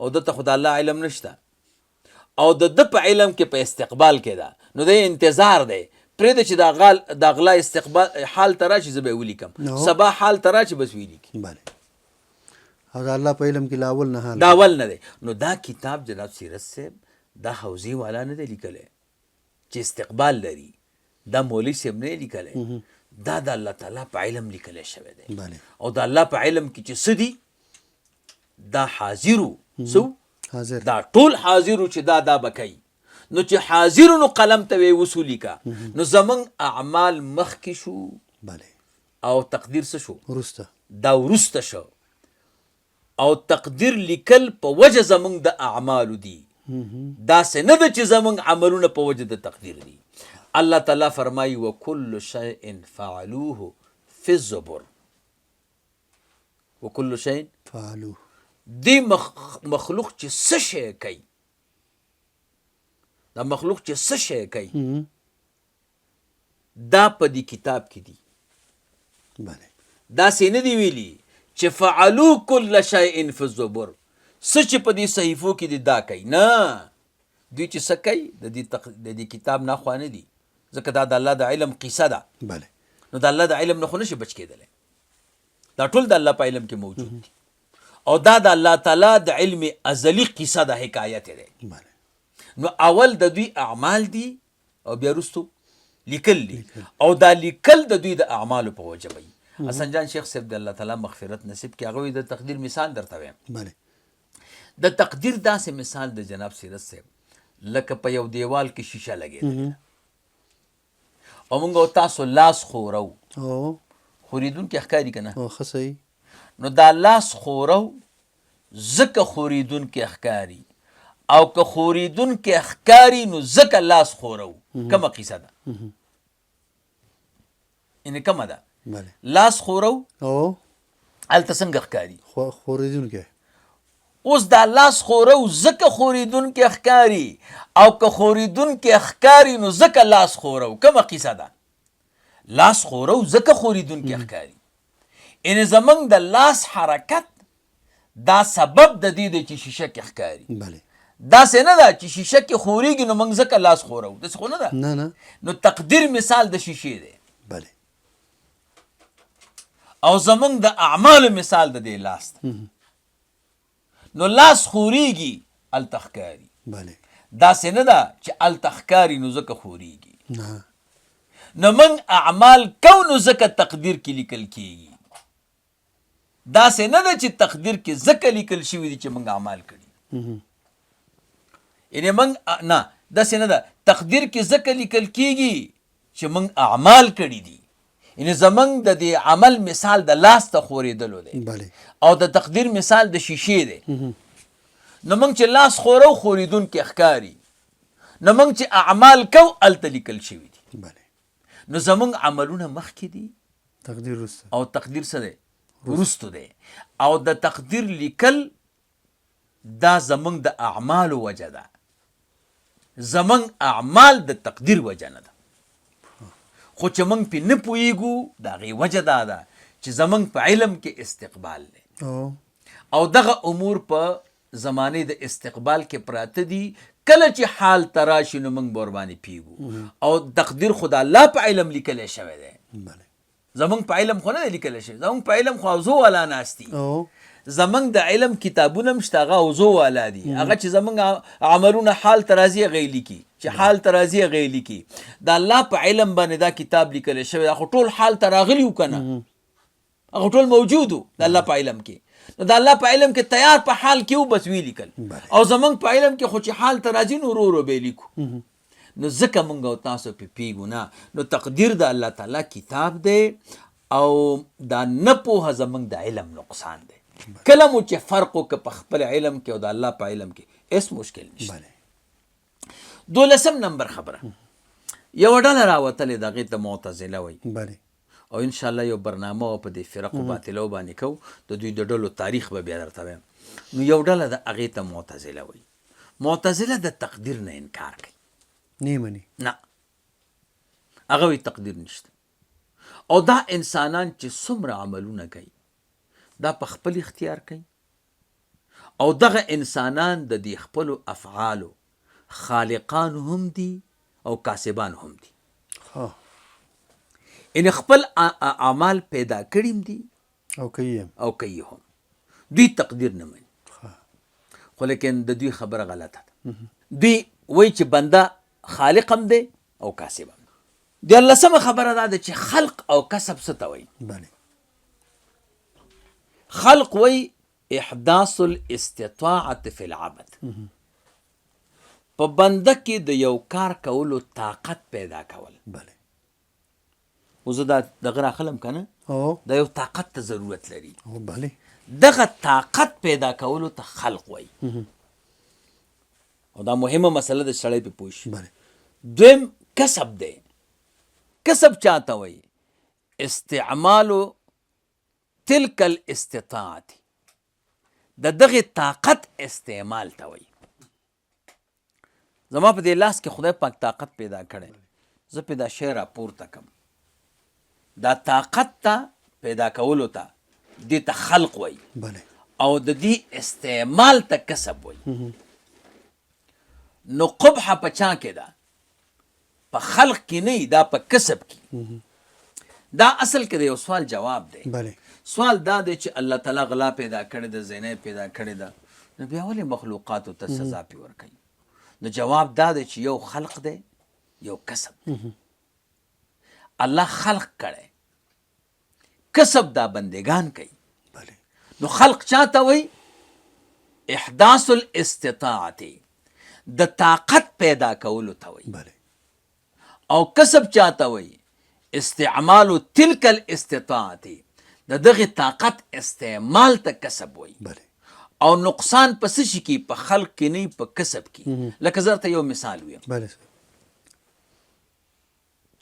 او ده ته خو د الله علم نشته، او د ده په علم کې په استقبال کې ده، نو دی انتظار دی، پرېږده چې دا غلا استقبال حال ته راشي زه به یې ولیکم، سبا حال ته راشي بس ویې لیکي. او د الله په علم کې لا اول نه حال دا اول نه دی. نو دا کتاب جناب سیرت صاحب دا حوزې والا نه دی لیکلی چې استقبال لري، دا مولوي صاحب نه لیکلی، دا د الله تعالی په علم لیکلی شوی دی. او د الله په علم کې چې څه دي دا حاضرو، څه حاضر، دا ټول حاضرو چې دا دا به کوي. نو چې حاضرو نو قلم ته ویې اوس ولیکه، نو زمونږ اعمال مخکې شو او تقدیر څه شو؟ وروسته، دا وروسته شو. او تقدیر لیکل په وجه زمونږ د اعمالو دي، داسې نه ده چې زمونږ عملونه په وجه د تقدیر دي. الله تعالی فرمایي وکل شیء فعلوه فی الزبر، وکل شیء فعلوه. دې مخلوق چې څه شی کوي، دا مخلوق چې څه شی کوي دا په دې کتاب کې دي. داسې نه دی ویلي چې فعلو کل شیء فی الزبر، څه چې په دې صحیفو کې دي دا کوي، نه، دوی چې څه کوي د دې کتاب نه خوا نه دي، ځکه دا د الله د علم قصه ده. نو د الله د علم نه خو نشي بچ کېدلی، دا ټول د الله په علم کې موجود دي، او دا د الله تعالی د علم ازلی قصه ده، حکایت دی. نو اول د دوی اعمال دي او بیا وروسته لیکل دي او دا لیکل د دوی د اعمالو په وجه وي. حسن جان شیخ صاحب د الله تعالی مغفرت نصیب کړي، هغه وایي د تقدیر مثال درته وایم. بله. د تقدیر داسې مثال د جناب سیرت صاحب لکه په یو دیوال کې شیشه لګېدلې ده او موږ او تاسو لاس خورو، خورېدونکی ښکاري که نه؟ ښه صحیح. نو دا لاس خورو ځکه خورېدونکی ښکاري، او که خورېدونکی ښکاري نو ځکه لاس خورو. کومه قصه ده؟ یعنې کومه ده؟ لاس خورو هلته څنګه ښکاري؟ خورېدونکی. اوس دا لاس خورو ځکه خورېدونکی ښکاري، او که خورېدونکی ښکاري نو ځکه لاس خورو. کومه قصه ده؟ لاس خورو ځکه خورېدونکی ښکاري، یعنې زمونږ د لاس حرکت دا سبب د دې دی چې شیشه کې ښکاري. داسې نه ده چې شیشه کې خورېږي نو موږ ځکه لاس خورو، داسې خو نه ده. نه نه. نو تقدیر مثال د شیشې دی. او زمونږ د اعمالو مثال د دې لاس دی. نو لاس خورېږي هلته ښکاري. داسې نه ده چې هلته ښکاري نو ځکه خورېږي. نه. نو موږ اعمال کوو نو ځکه تقدیر کې لیکل کېږي. داسې نه ده چې تقدیر کې ځکه لیکل شوي دي چې موږ اعمال کړي. یعنې موږ نه، داسې نه ده، تقدیر کې ځکه لیکل کېږي چې موږ اعمال کړي دي. یعنې زموږ د دې عمل مثال د لاس ته خورېدلو دی او د تقدیر مثال د شیشې دی. نو موږ چې لاس خورو خورېدونکی ښکاري، نو موږ چې اعمال کوو هلته لیکل شوي دي. نو زموږ عملونه مخکې دي، تقدیر وروسته، او تقدیر څه دی؟ وروسته دی. او د تقدیر لیکل دا زموږ د اعمالو وجه ده، زموږ اعمال د تقدیر وجه نه ده. خو چې موږ پې نه پوهېږو د هغې وجه دا ده چې زموږ په علم کې استقبال دی، او دغه امور په زمانې د استقبال کې پراته دي. کله چې حال ته راشي نو موږ به ورباندې پوهېږو. او تقدیر خو د الله په علم لیکلی شوی دی، زمونږ په علم خو نه دی لیکلی شوی. زمونږ په علم خو اوزو والا ناست دي، زمونږ د علم کتابونه هم شته، هغه اوزو والا دي. هغه چې زمونږ عملونه حال ته راځي هغه یې لیکي، چې حال ته راځي هغه یې لیکي. د الله په علم باندې دا کتاب لیکلی شوی، دا خو ټول حال ته راغلي وو که نه، هغه ټول موجود وو د الله په علم کې. نو د الله په علم کې تیار په حال کې وو، بس ویې لیکل. او زمونږ په علم کې خو چې حال ته راځي نو ورو ورو به یې لیکو. نو ځکه مونږ او تاسو پې پوهېږو نه. نو تقدیر د الله تعالی کتاب دی، او دا نه پوهه زمونږ د علم نقصان دی. کله مو چې فرق وکړ په خپل علم کې او د الله په علم کې، هېڅ مشکل نشته. دولسم نمبر خبره، یوه ډله راوتلې ده، هغې ته معتزله وایي. او ان شاء الله یو برنامه په دې فرقو باطلو باندې کوو، د دوی د ډلو تاریخ به بیا درته وایم. نو یو ډله ده هغې ته معتزله وایي. معتزله د تقدیر نه انکار کوي، نه مني، نه، هغه وایي تقدیر نشته. او دا انسانان چې څومره عملونه کوي دا په خپل اختیار کوي، او دغه انسانان د دې خپلو افعالو خالقان هم دي او کاسبان هم دي. یعنې خپل اعمال پیدا کړي هم دي او کوي هم، او کوي هم. دوی تقدیر نه مني، خو لیکن د دوی خبره غلطه ده. دوی وایي چې بنده خالق هم دی او کاسب هم دی. دیارلسمه خبره دا ده چې خلق او کسب څه ته وایي؟ خلق وایي احداث الاستطاعة فی العبد، په بنده کې د یو کار کولو طاقت پیدا کول. اوس زه دا دغه راخلم که نه، دا یو طاقت ته ضرورت لري. دغه طاقت پیدا کولو ته خلق وایي. او دا مهمه مسله ده چې سړی پرې پوه شي. دویم کسب دی. کسب چاته وایي؟ استعمال تلک الاستطاعت، د دغه طاقت استعمال ته وایي. زما په دې لاس کې خدای پاک طاقت پیدا کړی، زه پې دا شی راپورته کړم، دا طاقت ته پیدا کولو ته دې ته خلق وایي، او د دې استعمال ته کسب وایي. نو قبح په چا کې ده؟ په خلق کې نه، دا په کسب کې. دا اصل کې د یو سوال جواب دی. سوال دا دی چې الله تعالی غلا پیدا کړې ده، زنا پیدا کړې ده، نو بیا ولې مخلوقاتو ته سزا پې ورکوي؟ نو جواب دا دی چې یو خلق دی، یو کسب دی. الله خلق کړی، کسب دا بندگان کوي. بله. نو خلق چاته وایي؟ احداث الاستطاعت، د طاقت پیدا کولو ته وایي. بله. او کسب چاته وایي؟ استعمال تلک الاستطاعت، د دغه طاقت استعمال ته کسب وایي. بله. او نقصان په څه شي کې؟ په خلق کې نه، په کسب کې. لکه زه درته یو مثال ویم. بله.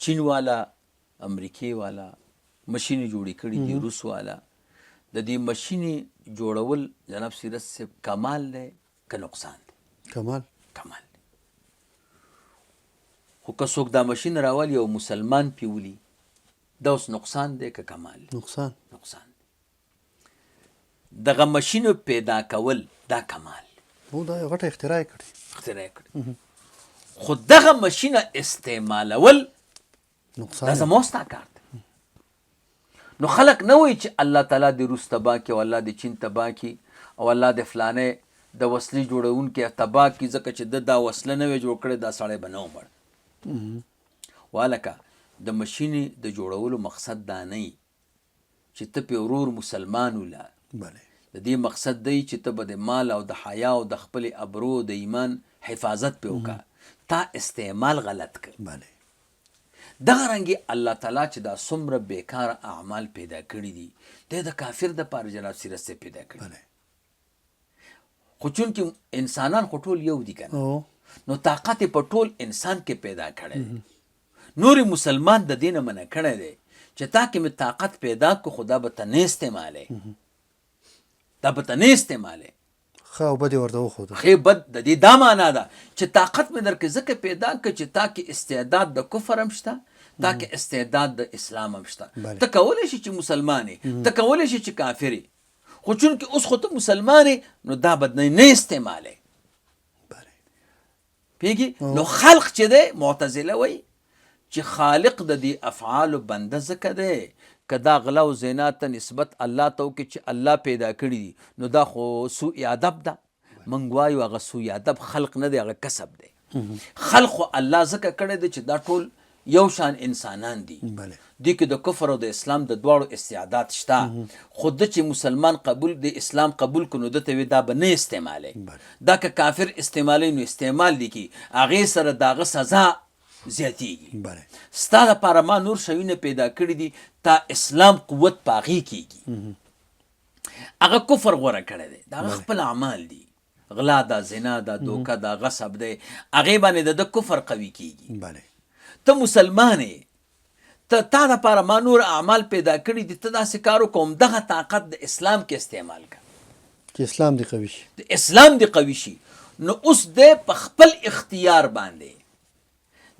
چین والا، امریکې والا مشینې جوړې کړي دي، روس والا. د دې مشینې جوړول جناب سیرت صاحب کمال دی که نقصان دی؟ کمال. کمال دی. خو که څوک دا مشین راولي او مسلمان پې ولي، دا اوس نقصان دی که کمال دی؟ نقصان. نقصان دی. دغه مشین پیدا کول دا کمال دی. نو دا یو غټه اختراع یې کړې. اختراع یې کړې، خو دغه مشین استعمالول نقصان دا زما ستا کار دی. نو خلک نه وایي چې الله تعالی دې روس تباه کړي او الله دې چین تباه کړي او الله دې فلانه د وسلې جوړونکی تباه کړي، ځکه چې ده دا وسله نه وی جوړ کړې دا سړی به نه و مړ. والکه د مشینې د جوړولو مقصد دا نه وي چې ته پې ورور مسلمان وله. بله. د دې مقصد دی چې ته به د مال او د حیا او د خپلې ابرو او د ایمان حفاظت پې وکړه، تا استعمال غلط کړ. بله. دغه رنګې الله تعالی چې دا څومره بیکاره اعمال پیدا کړي دي، دی د کافر دپاره جناب سیرت صاحب پیدا کړي. بله. خو چونکې انسانان خو ټول یو دي که نه، نو طاقت یې په ټول انسان کې پیدا کړی دی. نور مسلمان د دې نه منع کړی دی چې تا کې مې طاقت پیدا کړو، خو دا به ته نه استعمالې، دا به ته نه استعمالې. ښه او بد یې ورته وښودل. ښه بد د دې دا معنا ده چې طاقت مې درکې ځکه پیدا کړ چې تا کې استعداد د کفر هم شته، تا کې استعداد د اسلام هم شته. ته کولی شې چې مسلمان یې، ته کولی شې چې کافر یې، خو چونکې اوس خو ته مسلمان یې نو دا به نه استعمالې. پوهېږي؟ نو خلق چې دی، معتزله وایي چې خالق د دې افعالو بنده ځکه دی که دا غلا او زنا ته نسبت الله ته وکړي چې الله پیدا کړي دي، نو دا خو سوء ادب ده. موږ وایو هغه سوء ادب خلق نه دی، هغه کسب دی. خلق خو الله ځکه کړی دی چې دا ټول یو شان انسانان دي. دې کې د کفر او د اسلام د دواړو استعداد شته، خو ده چې مسلمان قبول د اسلام قبول کړو نو ده ته وي دا به نه استعمالوي. دا که کافر استعمالوي نو استعمال دي کړي، هغې سره د هغه سزا زیاتیږي. ستا دپاره ما نور شیونه پیدا کړي دي، تا اسلام قوت په هغې کېږي. هغه کفر غوره کړی دی، د هغه خپل اعمال دي، غلا ده، زنا ده، دوکه ده، غصب دی، هغې باندې د ده کفر قوي کېږي. ته مسلمان یې، ته تا دپاره ما نور اعمال پیدا کړي دي، ته داسې کار وکړه، همدغه طاقت د اسلام کې استعمال کړه چې اسلام دې قوي شي. د اسلام دې قوي شي. نو اوس دی په خپل اختیار باندې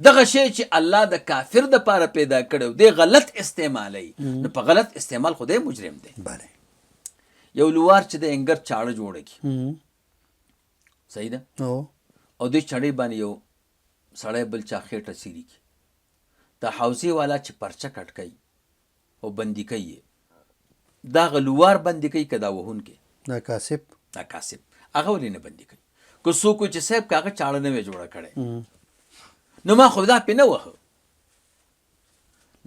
دغه شی چې الله د کافر د پاره پیدا کړی دی غلط استعمالوي، نو په غلط استعمال خو دی مجرم دی. یو لوار چې د انګر چاړه جوړه کړي، صحیح ده، او دې چاړې باندې یو سړی بل چا خېټه څیري کړي، د حوزې والا چې پرچه کټ کوي او بندي کوي یې، دا هغه لوار بندي کوي که دا وهونکی؟ دا کاسب. دا کاسب هغه ولې نه بندي کوي؟ که څوک وایي چې صاحب که هغه چاړه نه وی جوړه کړې نو ما خو دا پې نه وهه،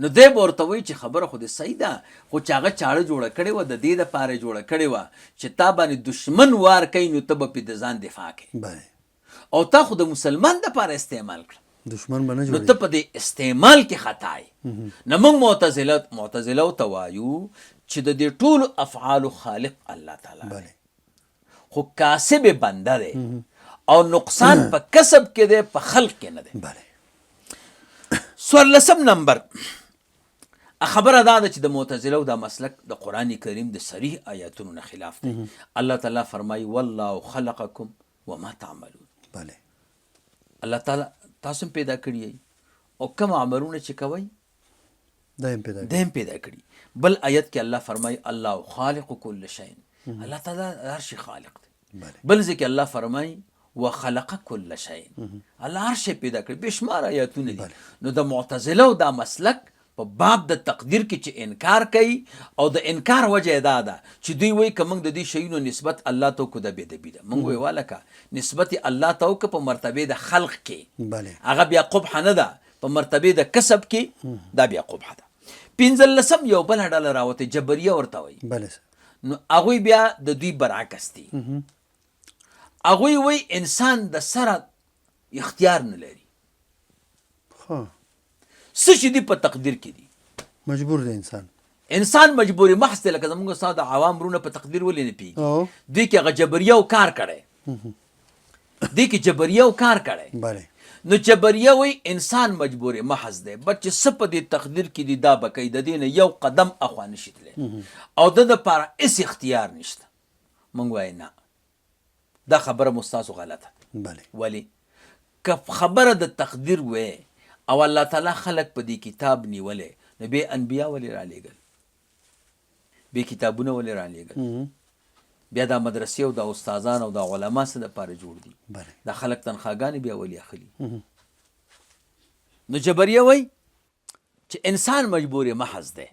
نو دی به ورته وایي چې خبره خو دې صحیح ده، خو چې هغه چاړه جوړه کړې وه د دې دپاره یې جوړه کړې وه چې تا باندې دښمن وار کوي نو ته به پې د ځان دفاع کوې، او تا خو د مسلمان دپاره استعمال کړه، دښمن به نه نو ته په دې استعمال کې خطا یې. نو موږ معتزله ته وایو چې د دې ټولو افعالو خالق الله تعالی دی، خو کاسب بنده دی او نقصان په کسب کې دی، په خلق کې نه دی. څوارلسم نمبر خبره دا ده چې د معتزله دا مسلک د قرآن کریم د صریح آیاتونو نه خلاف دی. الله تعالی فرمایي والله خلقکم وما تعملون. الله تعالی تاسو هم پیدا کړي یئ او کوم عملونه چې کوئ دا هم پیدا کړي، پیدا کړي. بل آیت کې الله فرمایي الله خالق کل شیء، الله تعالی هر شي خالق دی. بل ځای کې الله فرمایي وخلق کل شیء، الله هر شی پیدا کړي. بېشمار آیاتونه دي. نو د معتزله دا مسلک په باب د تقدیر کې چې انکار کوي، او د انکار وجه دا ده چې دوی وایي که موږ د دې شیونو نسبت الله ته وکړو دا بې ادبي ده. موږ وایو والکه نسبت الله ته وکړه په مرتبه د خلق کې، هغه بیا قبح نه ده. په مرتبه د کسب کې دا بیا قبح ده. پنځلسم یو بله ډله راوتې، جبریه ورته وایي. بله نو هغوی بیا د دوی برعکس دي. هغوی وایي انسان د سره اختیار نه لري. څه چې دي په تقدیر کې دي، مجبور دی انسان. انسان مجبور محض دی. لکه زموږ استاد د عوام وروڼه په تقدیر ولې نه پوهېږي؟ دوی کې هغه جبریه او کار کړی، دوی کې جبریه او کار کړی. بله نو جبریه وایي انسان مجبور محض دی، بس چې څه په دې تقدیر کې دي دا به کوي، د دې نه یو قدم اخوا نشي تللی او د ده دپاره هېڅ اختیار نشته. موږ وایو نه، دا خبره مو ستاسو غلطه ده. بله ولې؟ که خبره د تقدیر وی او الله تعالی خلک په دې کتاب نیولی، نو بیا انبیا ولې رالیږل؟ بیا کتابونه ولې رالیږل؟ بیا دا مدرسې او دا استادان او دا علما څه دپاره جوړ دي؟ دا خلک تنخواګانې بیا ولې اخلي؟ نو جبریه وایي چې انسان مجبور محض دی،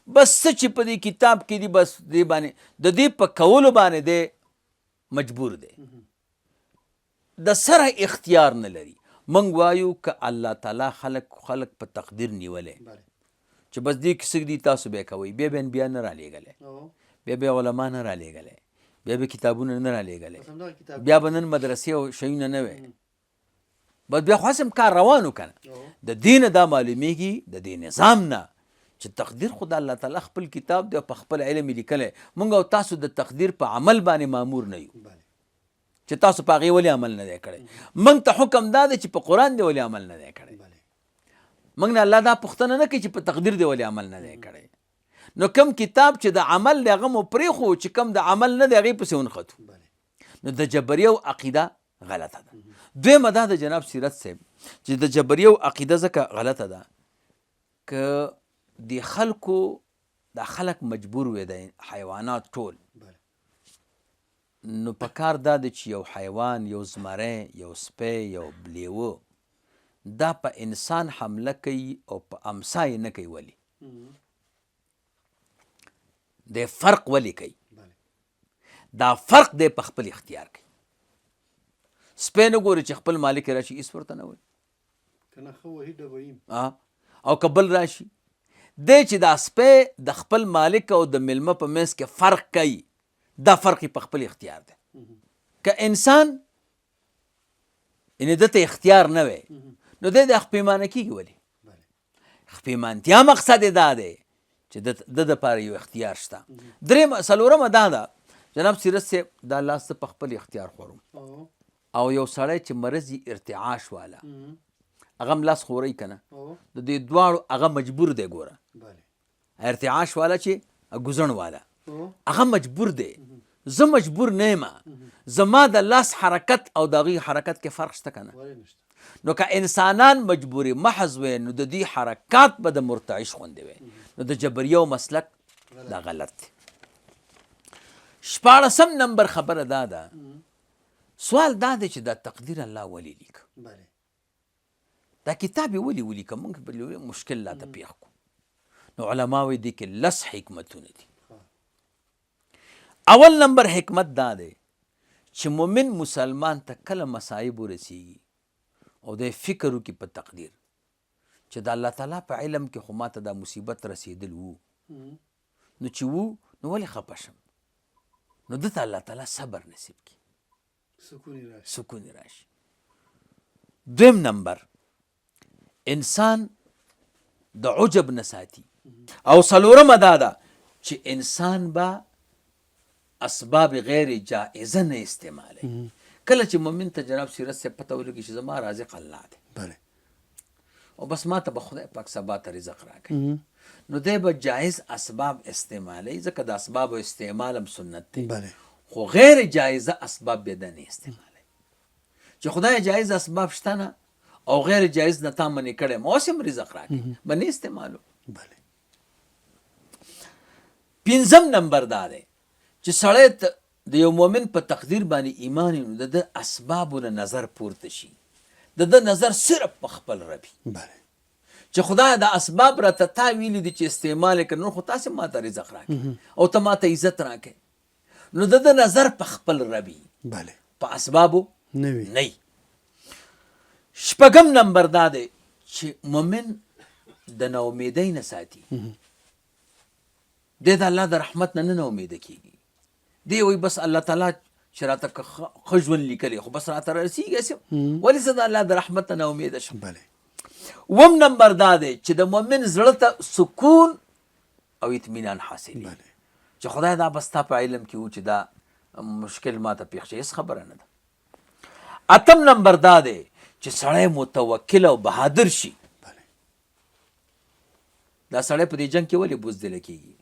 بس څه چې په دې کتاب کې دي بس دې باندې د دې په کولو باندې دی مجبور دی، د سره اختیار نه لري. موږ وایو که الله تعالی خلک په تقدیر نیولی چې بس دې کې څه دي تاسو به کوئ، بیا به انبیا نه رالیږلی، بیا به علما نه رالیږلی، بیا به کتابونه نه رالیږلی، بیا به نن مدرسې او شیونه نه وی، بس بیا خو هسې هم کار روان و که نه. د دې نه دا معلومیږي، د دې نظام نه، چې تقدیر خو د الله تعالی خپل کتاب دی او په خپل علم یې لیکلی. موږ او تاسو د تقدیر په عمل باندې مامور نه یو چې تاسو په هغې ولې عمل نه دی کړی. موږ ته حکم دا دی چې په قرآن دی ولې عمل نه دی کړی. موږ نه الله دا پوښتنه نه کوي چې په تقدیر دی ولې عمل نه دی کړی. نو کوم کتاب چې د عمل دی هغه مو پرېښو، چې کوم د عمل نه دی هغې پسې ونښتو. نو د جبریه او عقیده غلطه ده. دویمه دا د جناب سیرت صاحب چې د جبریه او عقیده ځکه غلطه ده که د خلکو دا خلک مجبور وي، د حیوانات ټول، نو په کار دا دی چې یو حیوان، یو زمری، یو سپی، یو لیوه دا په انسان حمله کوي او په امسا یې نه کوي. ولې د فرق ولې کوي؟ دا فرق دی په خپل اختیار کوي. سپی نه ګوري چې خپل مالک راشي هېڅ ورته نه وایي، او که بل راشي دی چې دا سپی د خپل مالک او د میلمه په منځ کې فرق کوي، دا فرق یې په خپل اختیار دی. که انسان یعنې ده ته اختیار نه وی نو دی د خپېمانه کېږي. ولې خپېمانتیا مقصد یې دا دی چې د ده دپاره یو اختیار شته. درېیمه څلورمه دا ده جناب سیرت صاحب، دا لاس زه په خپل اختیار خورم او یو سړی چې مرض یې ارتعاش واله هغه هم لاس خورئ که نه، د دې دواړو هغه مجبور دی. ګوره ارتعاش والا چې ګوزڼ والا هغه مجبور دی، زه مجبور نه یم. زما د لاس حرکت او د هغوی حرکت کې فرق شته که نه؟ نو که انسانان مجبوري محض وی نو د دوی حرکات به د مرتعش غوندې وی. نو د جبریه او مسلک دا غلط دی. شپاړسم نمبر خبره دا ده، سوال دا دی چې دا تقدیر الله ولې لیکه، دا کتاب یې ولې ولیکه؟ موږ په لوی مشکل راته پېښ کړو. نو علما وایي دې کې لس حکمتونه دي. اول نمبر حکمت دا دی چې مؤمن مسلمان ته کله مصائب ورسیږي او دی فکر وکړي په تقدیر چې د الله تعالی په علم کې خو ماته دا مصیبت رسېدل وو، نو چې وو نو ولې خپه شم؟ نو ده ته الله تعالی صبر نصیب کړي، سکون راشي. دویم نمبر انسان د عجب نه ساتي. او څلورمه دا ده چې انسان به اسباب غیر جائزه نه استعمالوي. کله چې مؤمن ته جناب سیرت صاحب پته ولګي چې زما رازق الله دی او بس ما ته به خدای پاک سبا ته رزق راکوي، نو دی به جایز اسباب استعمالوي، ځکه د اسبابو استعمال هم سنت دی، خو غیر جایزه اسباب بیا دی نه استعمالوي. چې خدای جایز اسباب شته نه او غیر جایز نه تا منې کړی، ما اوس هم رزق راکړي به نه استعمالو. پنځم نمبر دا دی چې سړی د یو مؤمن په تقدیر باندې ایمان نو د ده اسبابو نه نظر پورته شي، د ده نظر صرف په خپل ربي چې خدای دا اسباب راته تا ویلي دي چې استعمال یې کړه، نور خو تاسې ماته رزق راکړي او ته ماته عزت راکړې. نو د ده نظر په خپل ربي په اسبابو نه وي. شپږم نمبر دا دی چې مؤمن د ناامیدۍ نه ساتي. دی د الله د رحمت نه نه ناامیده کیږي. دی وایي بس الله تعالی چې راته که ښه ژوند لیکلی خو بس راته رسیږي هسې، ولې زه د الله د رحمت نه ناامیده شم؟ اووم نمبر دا دی چې د مؤمن زړه ته سکون او اطمینان حاصل چې خدای دا بس ستا په علم کې و چې دا مشکل ماته پېښ شي، هېڅ خبره نه ده. اتم نمبر دا دی چې سړی متوکل او بهادر شي. دا سړی په دې جنگ کې ولې بزدله کېږي؟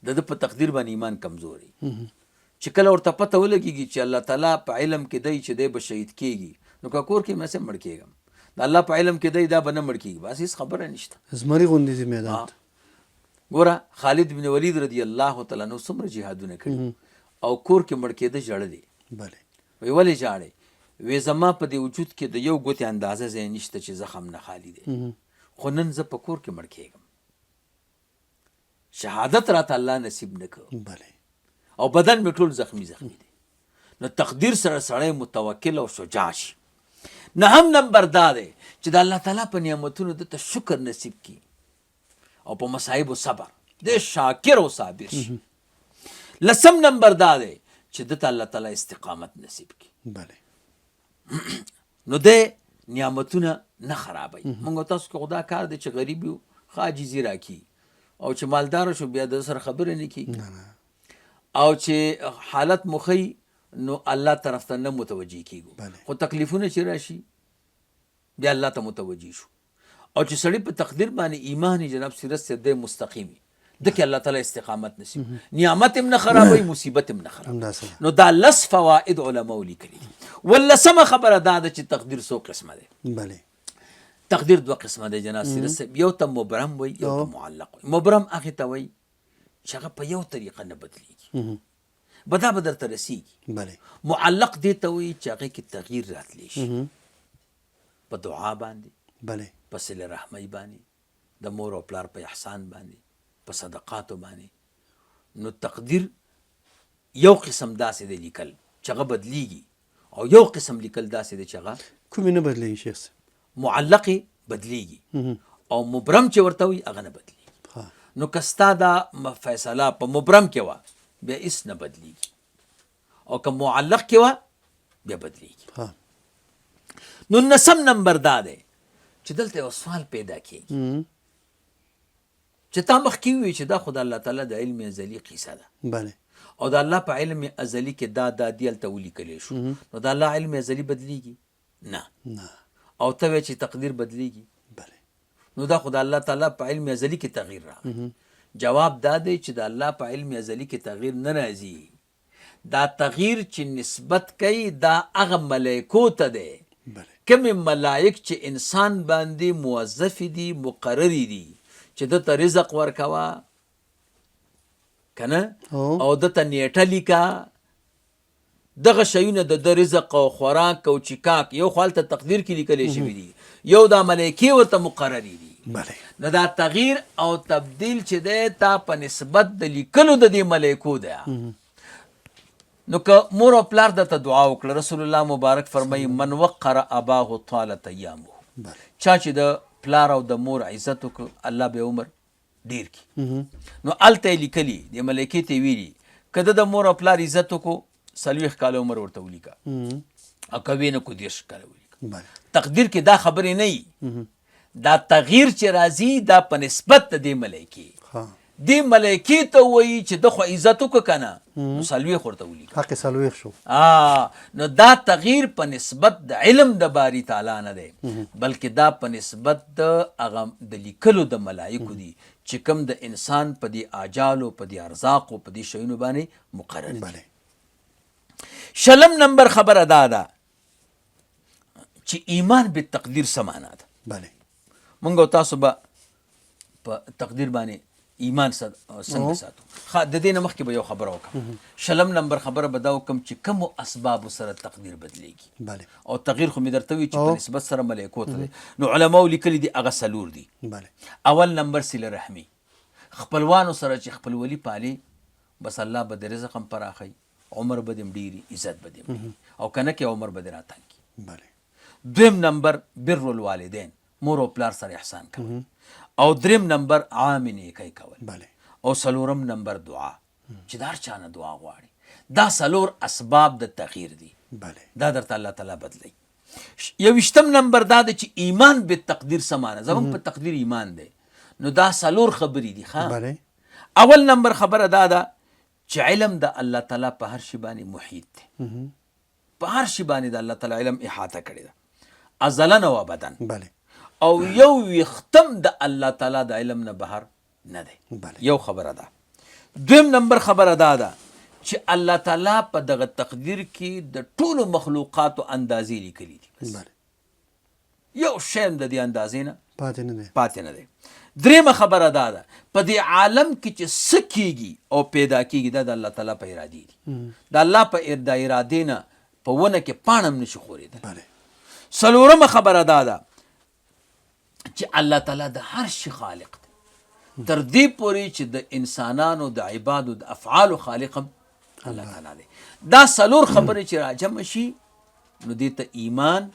د ده په تقدیر باندې ایمان کمزوری. چې کله ورته پته ولګېږي چې الله تعالی په علم کې دی چې دی به شهید کېږي، نو که کور کې مې مړ کېږم، د الله په علم کې دی دا به نه مړ کېږي، بس هېڅ خبره نشته. زمري غوندې ځي میدان ته. ګوره خالد بن ولید رضی الله تعالی عنہ څومره جهادونه کړي او کور کې مړ کېده ژړلې. وی ولې ژاړې؟ وی زما په دې وجود کې د یو ګوتې اندازه ځای نشته چې زخم نه خالي دی، خو نن زه په کور کې مړ کېږم. شهادت راته الله نصیب نه کړ او بدن مې ټول زخمی زخمی دی. نو تقدیر سره سړی متوکل او شجاع شي. نهم نمبر دا دی چې د الله تعالی په نعمتونو ده ته شکر نصیب کړي او په مصائبو صبر، دی شاکر او صابر شي. لسم نمبر دا دی چې ده ته الله تعالی استقامت نصیب کړي. نو دی نعمتونه نه خرابوي. موږ تاسو کې خدا کار دی چې غریب یو ښه عاجزي راکړي، او چې مالدار شو بیا د سره خبرې نه کېږي، او چې حالت مو ښه نو الله طرف ته نه متوجه کېږو، خو تکلیفونه چې راشي بیا الله ته متوجه شو. او چې سړی په تقدیر باندې ایمان جناب سیرت صاحب دی مستقیم وي، ده کې الله تعالی استقامت نصیب، نعمت هم نه خرابوي، مصیبت هم نه خرابوي. نو دا لس فواید علماو لیکلي دي. ولسمه خبره دا ده چې تقدیر څو قسمه دی. تقدیر دوه قسمه دی جناب سیرت صاحب، یو ته مبرم وایي، یو ته معلق وایي. مبرم هغې ته وایي چې هغه په یو طریقه نه بدلیږي، به دا به درته رسیږي. معلق دې ته وایي چې هغې کې تغییر راتلی شي، په دعا باندې، په صله رحمۍ باندې، د مور او پلار په احسان باندې، په صدقاتو باندې. نو تقدیر یو قسم داسې دی لیکل چې هغه بدلیږي، او یو قسم لیکل داسې دی چې هغه کومې نه بدلیږي. شیخ صاحب معلق بدلیږي او مبرم چې ورته وي هغه نه بدلیږي. نو که ستا دا فیصله په مبرم کې وه بیا هېڅ نه بدلیږي، او که معلق کې وه بیا بدلیږي. نو نسم نمبر دا دی چې دلته یو سوال پیدا کیږي چې تا مخکې وویل چې دا خو د الله تعالی د علم ازلي قصه ده، او د الله په علم ازلي کې دا دا دی هلته ولیکلی شو، نو د الله علم ازلي بدلیږي نه، او ته وایې چې تقدیر بدلیږي، نو دا خو د الله تعالی په علم ازلي کې تغییر راغی. جواب دا دی چې د الله په علم ازلي کې تغییر نه راځي. دا تغییر چې نسبت کوي دا هغه ملایکو ته دی، کومې ملایک چې انسان باندې موظف دي، مقرر دي چې ده ته رزق ورکوه که نه، او ده ته نیټه لیکه، دغه شیونه د ده رزق او خوراک او چکاک یو خو هلته تقدیر کې لیکلی شوي دي، یو دا ملایکې ورته مقررې دي. نو دا تغییر او تبدیل چې دی تا په نسبت د لیکلو د دې ملایکو دی. نو که مور او پلار درته دعا وکړه، رسول الله مبارک فرمایي من وقر اباه طالت ایامه، چا چې د پلار او د مور عزت وکړ الله به عمر ډیر کی. نو هلته یې لیکلي د ملایکې ته یې ویلي که د مور او پلار عزت وکړو 40 کاله عمر ورته ولیکه، او که ویې نه کړو 30 کاله ولیکه. تقدیر کې دا خبرې نه وي، دا تغییر چې راځي دا په نسبت د دې ملایکې، دې ملایکې ته وایي چې ده خو عزت وکړه که نه نو 40 ورته ولیکه، حق یې 40 شو. نو دا تغییر په نسبت د علم د باري تعالی نه دی، بلکې دا په نسبت د هغه د لیکلو د ملایکو دي چې کوم د انسان په دې آجالو، په دې ارزاقو، په دې شیونو باندې مقرر دي. شلم نمبر خبره دا ده چې ایمان به تقدیر څه معنا ده. مونږ او تاسو به په تقدیر باندې ایمان څنګه ساتو. د دې نه مخکې به یو خبره وکړم. شلم نمبر خبره به دا وکړم چې کومو اسبابو سره تقدیر بدلیږي. او تغییر خو مې درته وویل چې په نسبت سره ملایکو ته دی. نو علماو لیکلي دي هغه څلور دي. اول نمبر صله رحمي، خپلوانو سره چې خپلولي پالې بس الله به د رزق هم پراخوي، عمر به دې هم ډېري، عزت به دې هم ډېري، او که نه کې عمر به دې راتنګ کړي. دویم نمبر بر الوالدین، مور او پلار سره احسان کول، او دریم نمبر عامې نیکۍ کول، بله. او څلورم نمبر دعا چې د هر چا نه دعا غواړي. دا څلور اسباب د تغییر دي. بله. دا درته الله تعالی بدلوي. یوویشتم نمبر دا دی چې ایمان بالتقدیر څه معنی؟ زموږ په تقدیر ایمان دی، نو دا څلور خبرې دي. ښه، بله. اول نمبر خبره دا ده چې علم د الله تعالی په هر شي باندې محیط دی، په هر شي باندې د الله تعالی علم احاطه کړې ده ازلا او ابدا. بله. او یو ویختم د الله تعالی د علم نه بهر نه دی. بله. یو خبره ده. دویم نمبر خبره دا ده چې الله تعالی په دغه تقدیر کې د ټولو مخلوقاتو اندازې لیکلي دي. بله. یو شی هم د دې اندازې نه پاتې نه دی. پاتې نه دی. درېیمه خبره دا ده په دې عالم کې چې څه کېږي او پیدا کېږي دا د الله تعالی په ارادې دي. د الله په د ارادې نه په ونه کې پاڼه هم نشي ښورېدلی. بله. څلورمه خبره دا ده چې الله تعالی د هر شي خالق دی، تر دې پورې چې د انسانانو د عبادو د افعالو خالق هم الله تعالی دی. دا څلور خبرې چې راجمع شي نو دې ته ایمان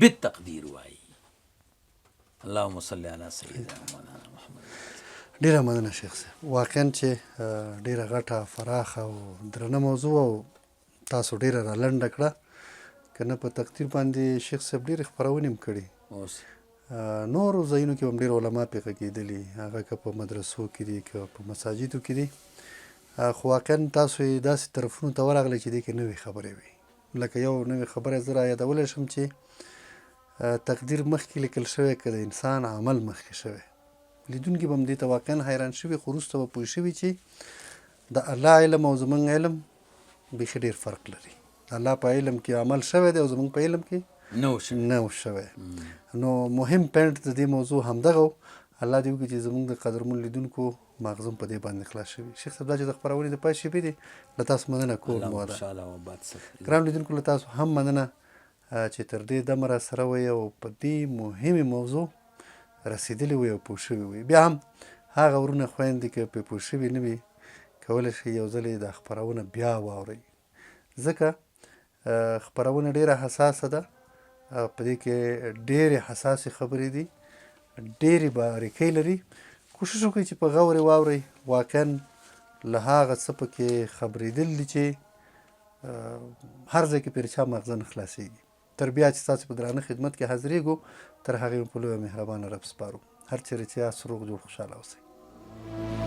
بالتقدیر وایي. اللهم صل علی سیدنا مولانا محمد. ډیره مننه شیخ صاحب، واقعا چې ډیره غټه فراخه او درنه موضوع او تاسو ډیره را لنډه کړه، که نه په تقدیر باندې شیخ صاحب ډیرې خپرونې هم کړي. اوس نورو ځایونو کې هم ډېر علما پرې غږېدلي، هغه که په مدرسو کې دي که په مساجدو کې دي، خو واقعا تاسو یې داسې طرفونو ته ورغلئ چې دې کې نوې خبرې وي. لکه یو نوې خبره زه را یادولی شم چې تقدیر مخکې لیکل شوی که د انسان عمل مخکې شوی. لیدونکي به هم دې ته واقعا حیران شوي، خو وروسته به پوه شوي چې د الله علم او زمونږ علم بیخي ډېر فرق لري. د الله په علم کې عمل شوی دی او زمونږ په علم کې نه و شوی. نو مهم پوینټ د دې موضوع همدغه و. الله دې وکړي چې زمونږ د قدرمن لیدونکو ماغزه هم په دې باندې خلاص شوي. شیخ صاحب دا چې د خپرونې د پای شېبې دي، له تاسو مننه کور مو ودان. ګران لیدونکو له تاسو هم مننه چې تر دې دمه را سره وئ او په دې مهمې موضوع رسېدلي وئ او پوه شوي وئ. بیا هم هغه ورونه خویندې که پرې پوه شوي نه وي، کولی شئ یو ځل یې دا خپرونه بیا واورئ، ځکه خپرونه ډېره حساسه ده، په دې کې ډېرې حساسې خبرې دي، ډېرې باریکۍ لري. کوشش وکړئ چې په غور یې واورئ، واقعا له هغه څه پکې خبرېدل دي چې هر ځای کې پرې چا ماغزه نه خلاصېږي. تر بیا چې ستاسو په درانه خدمت کې حاضرېږو، تر هغې مو په لوی او مهربانه رب سپارو. هر چېرې چې یاست روغ جوړ خوشحاله اوسئ.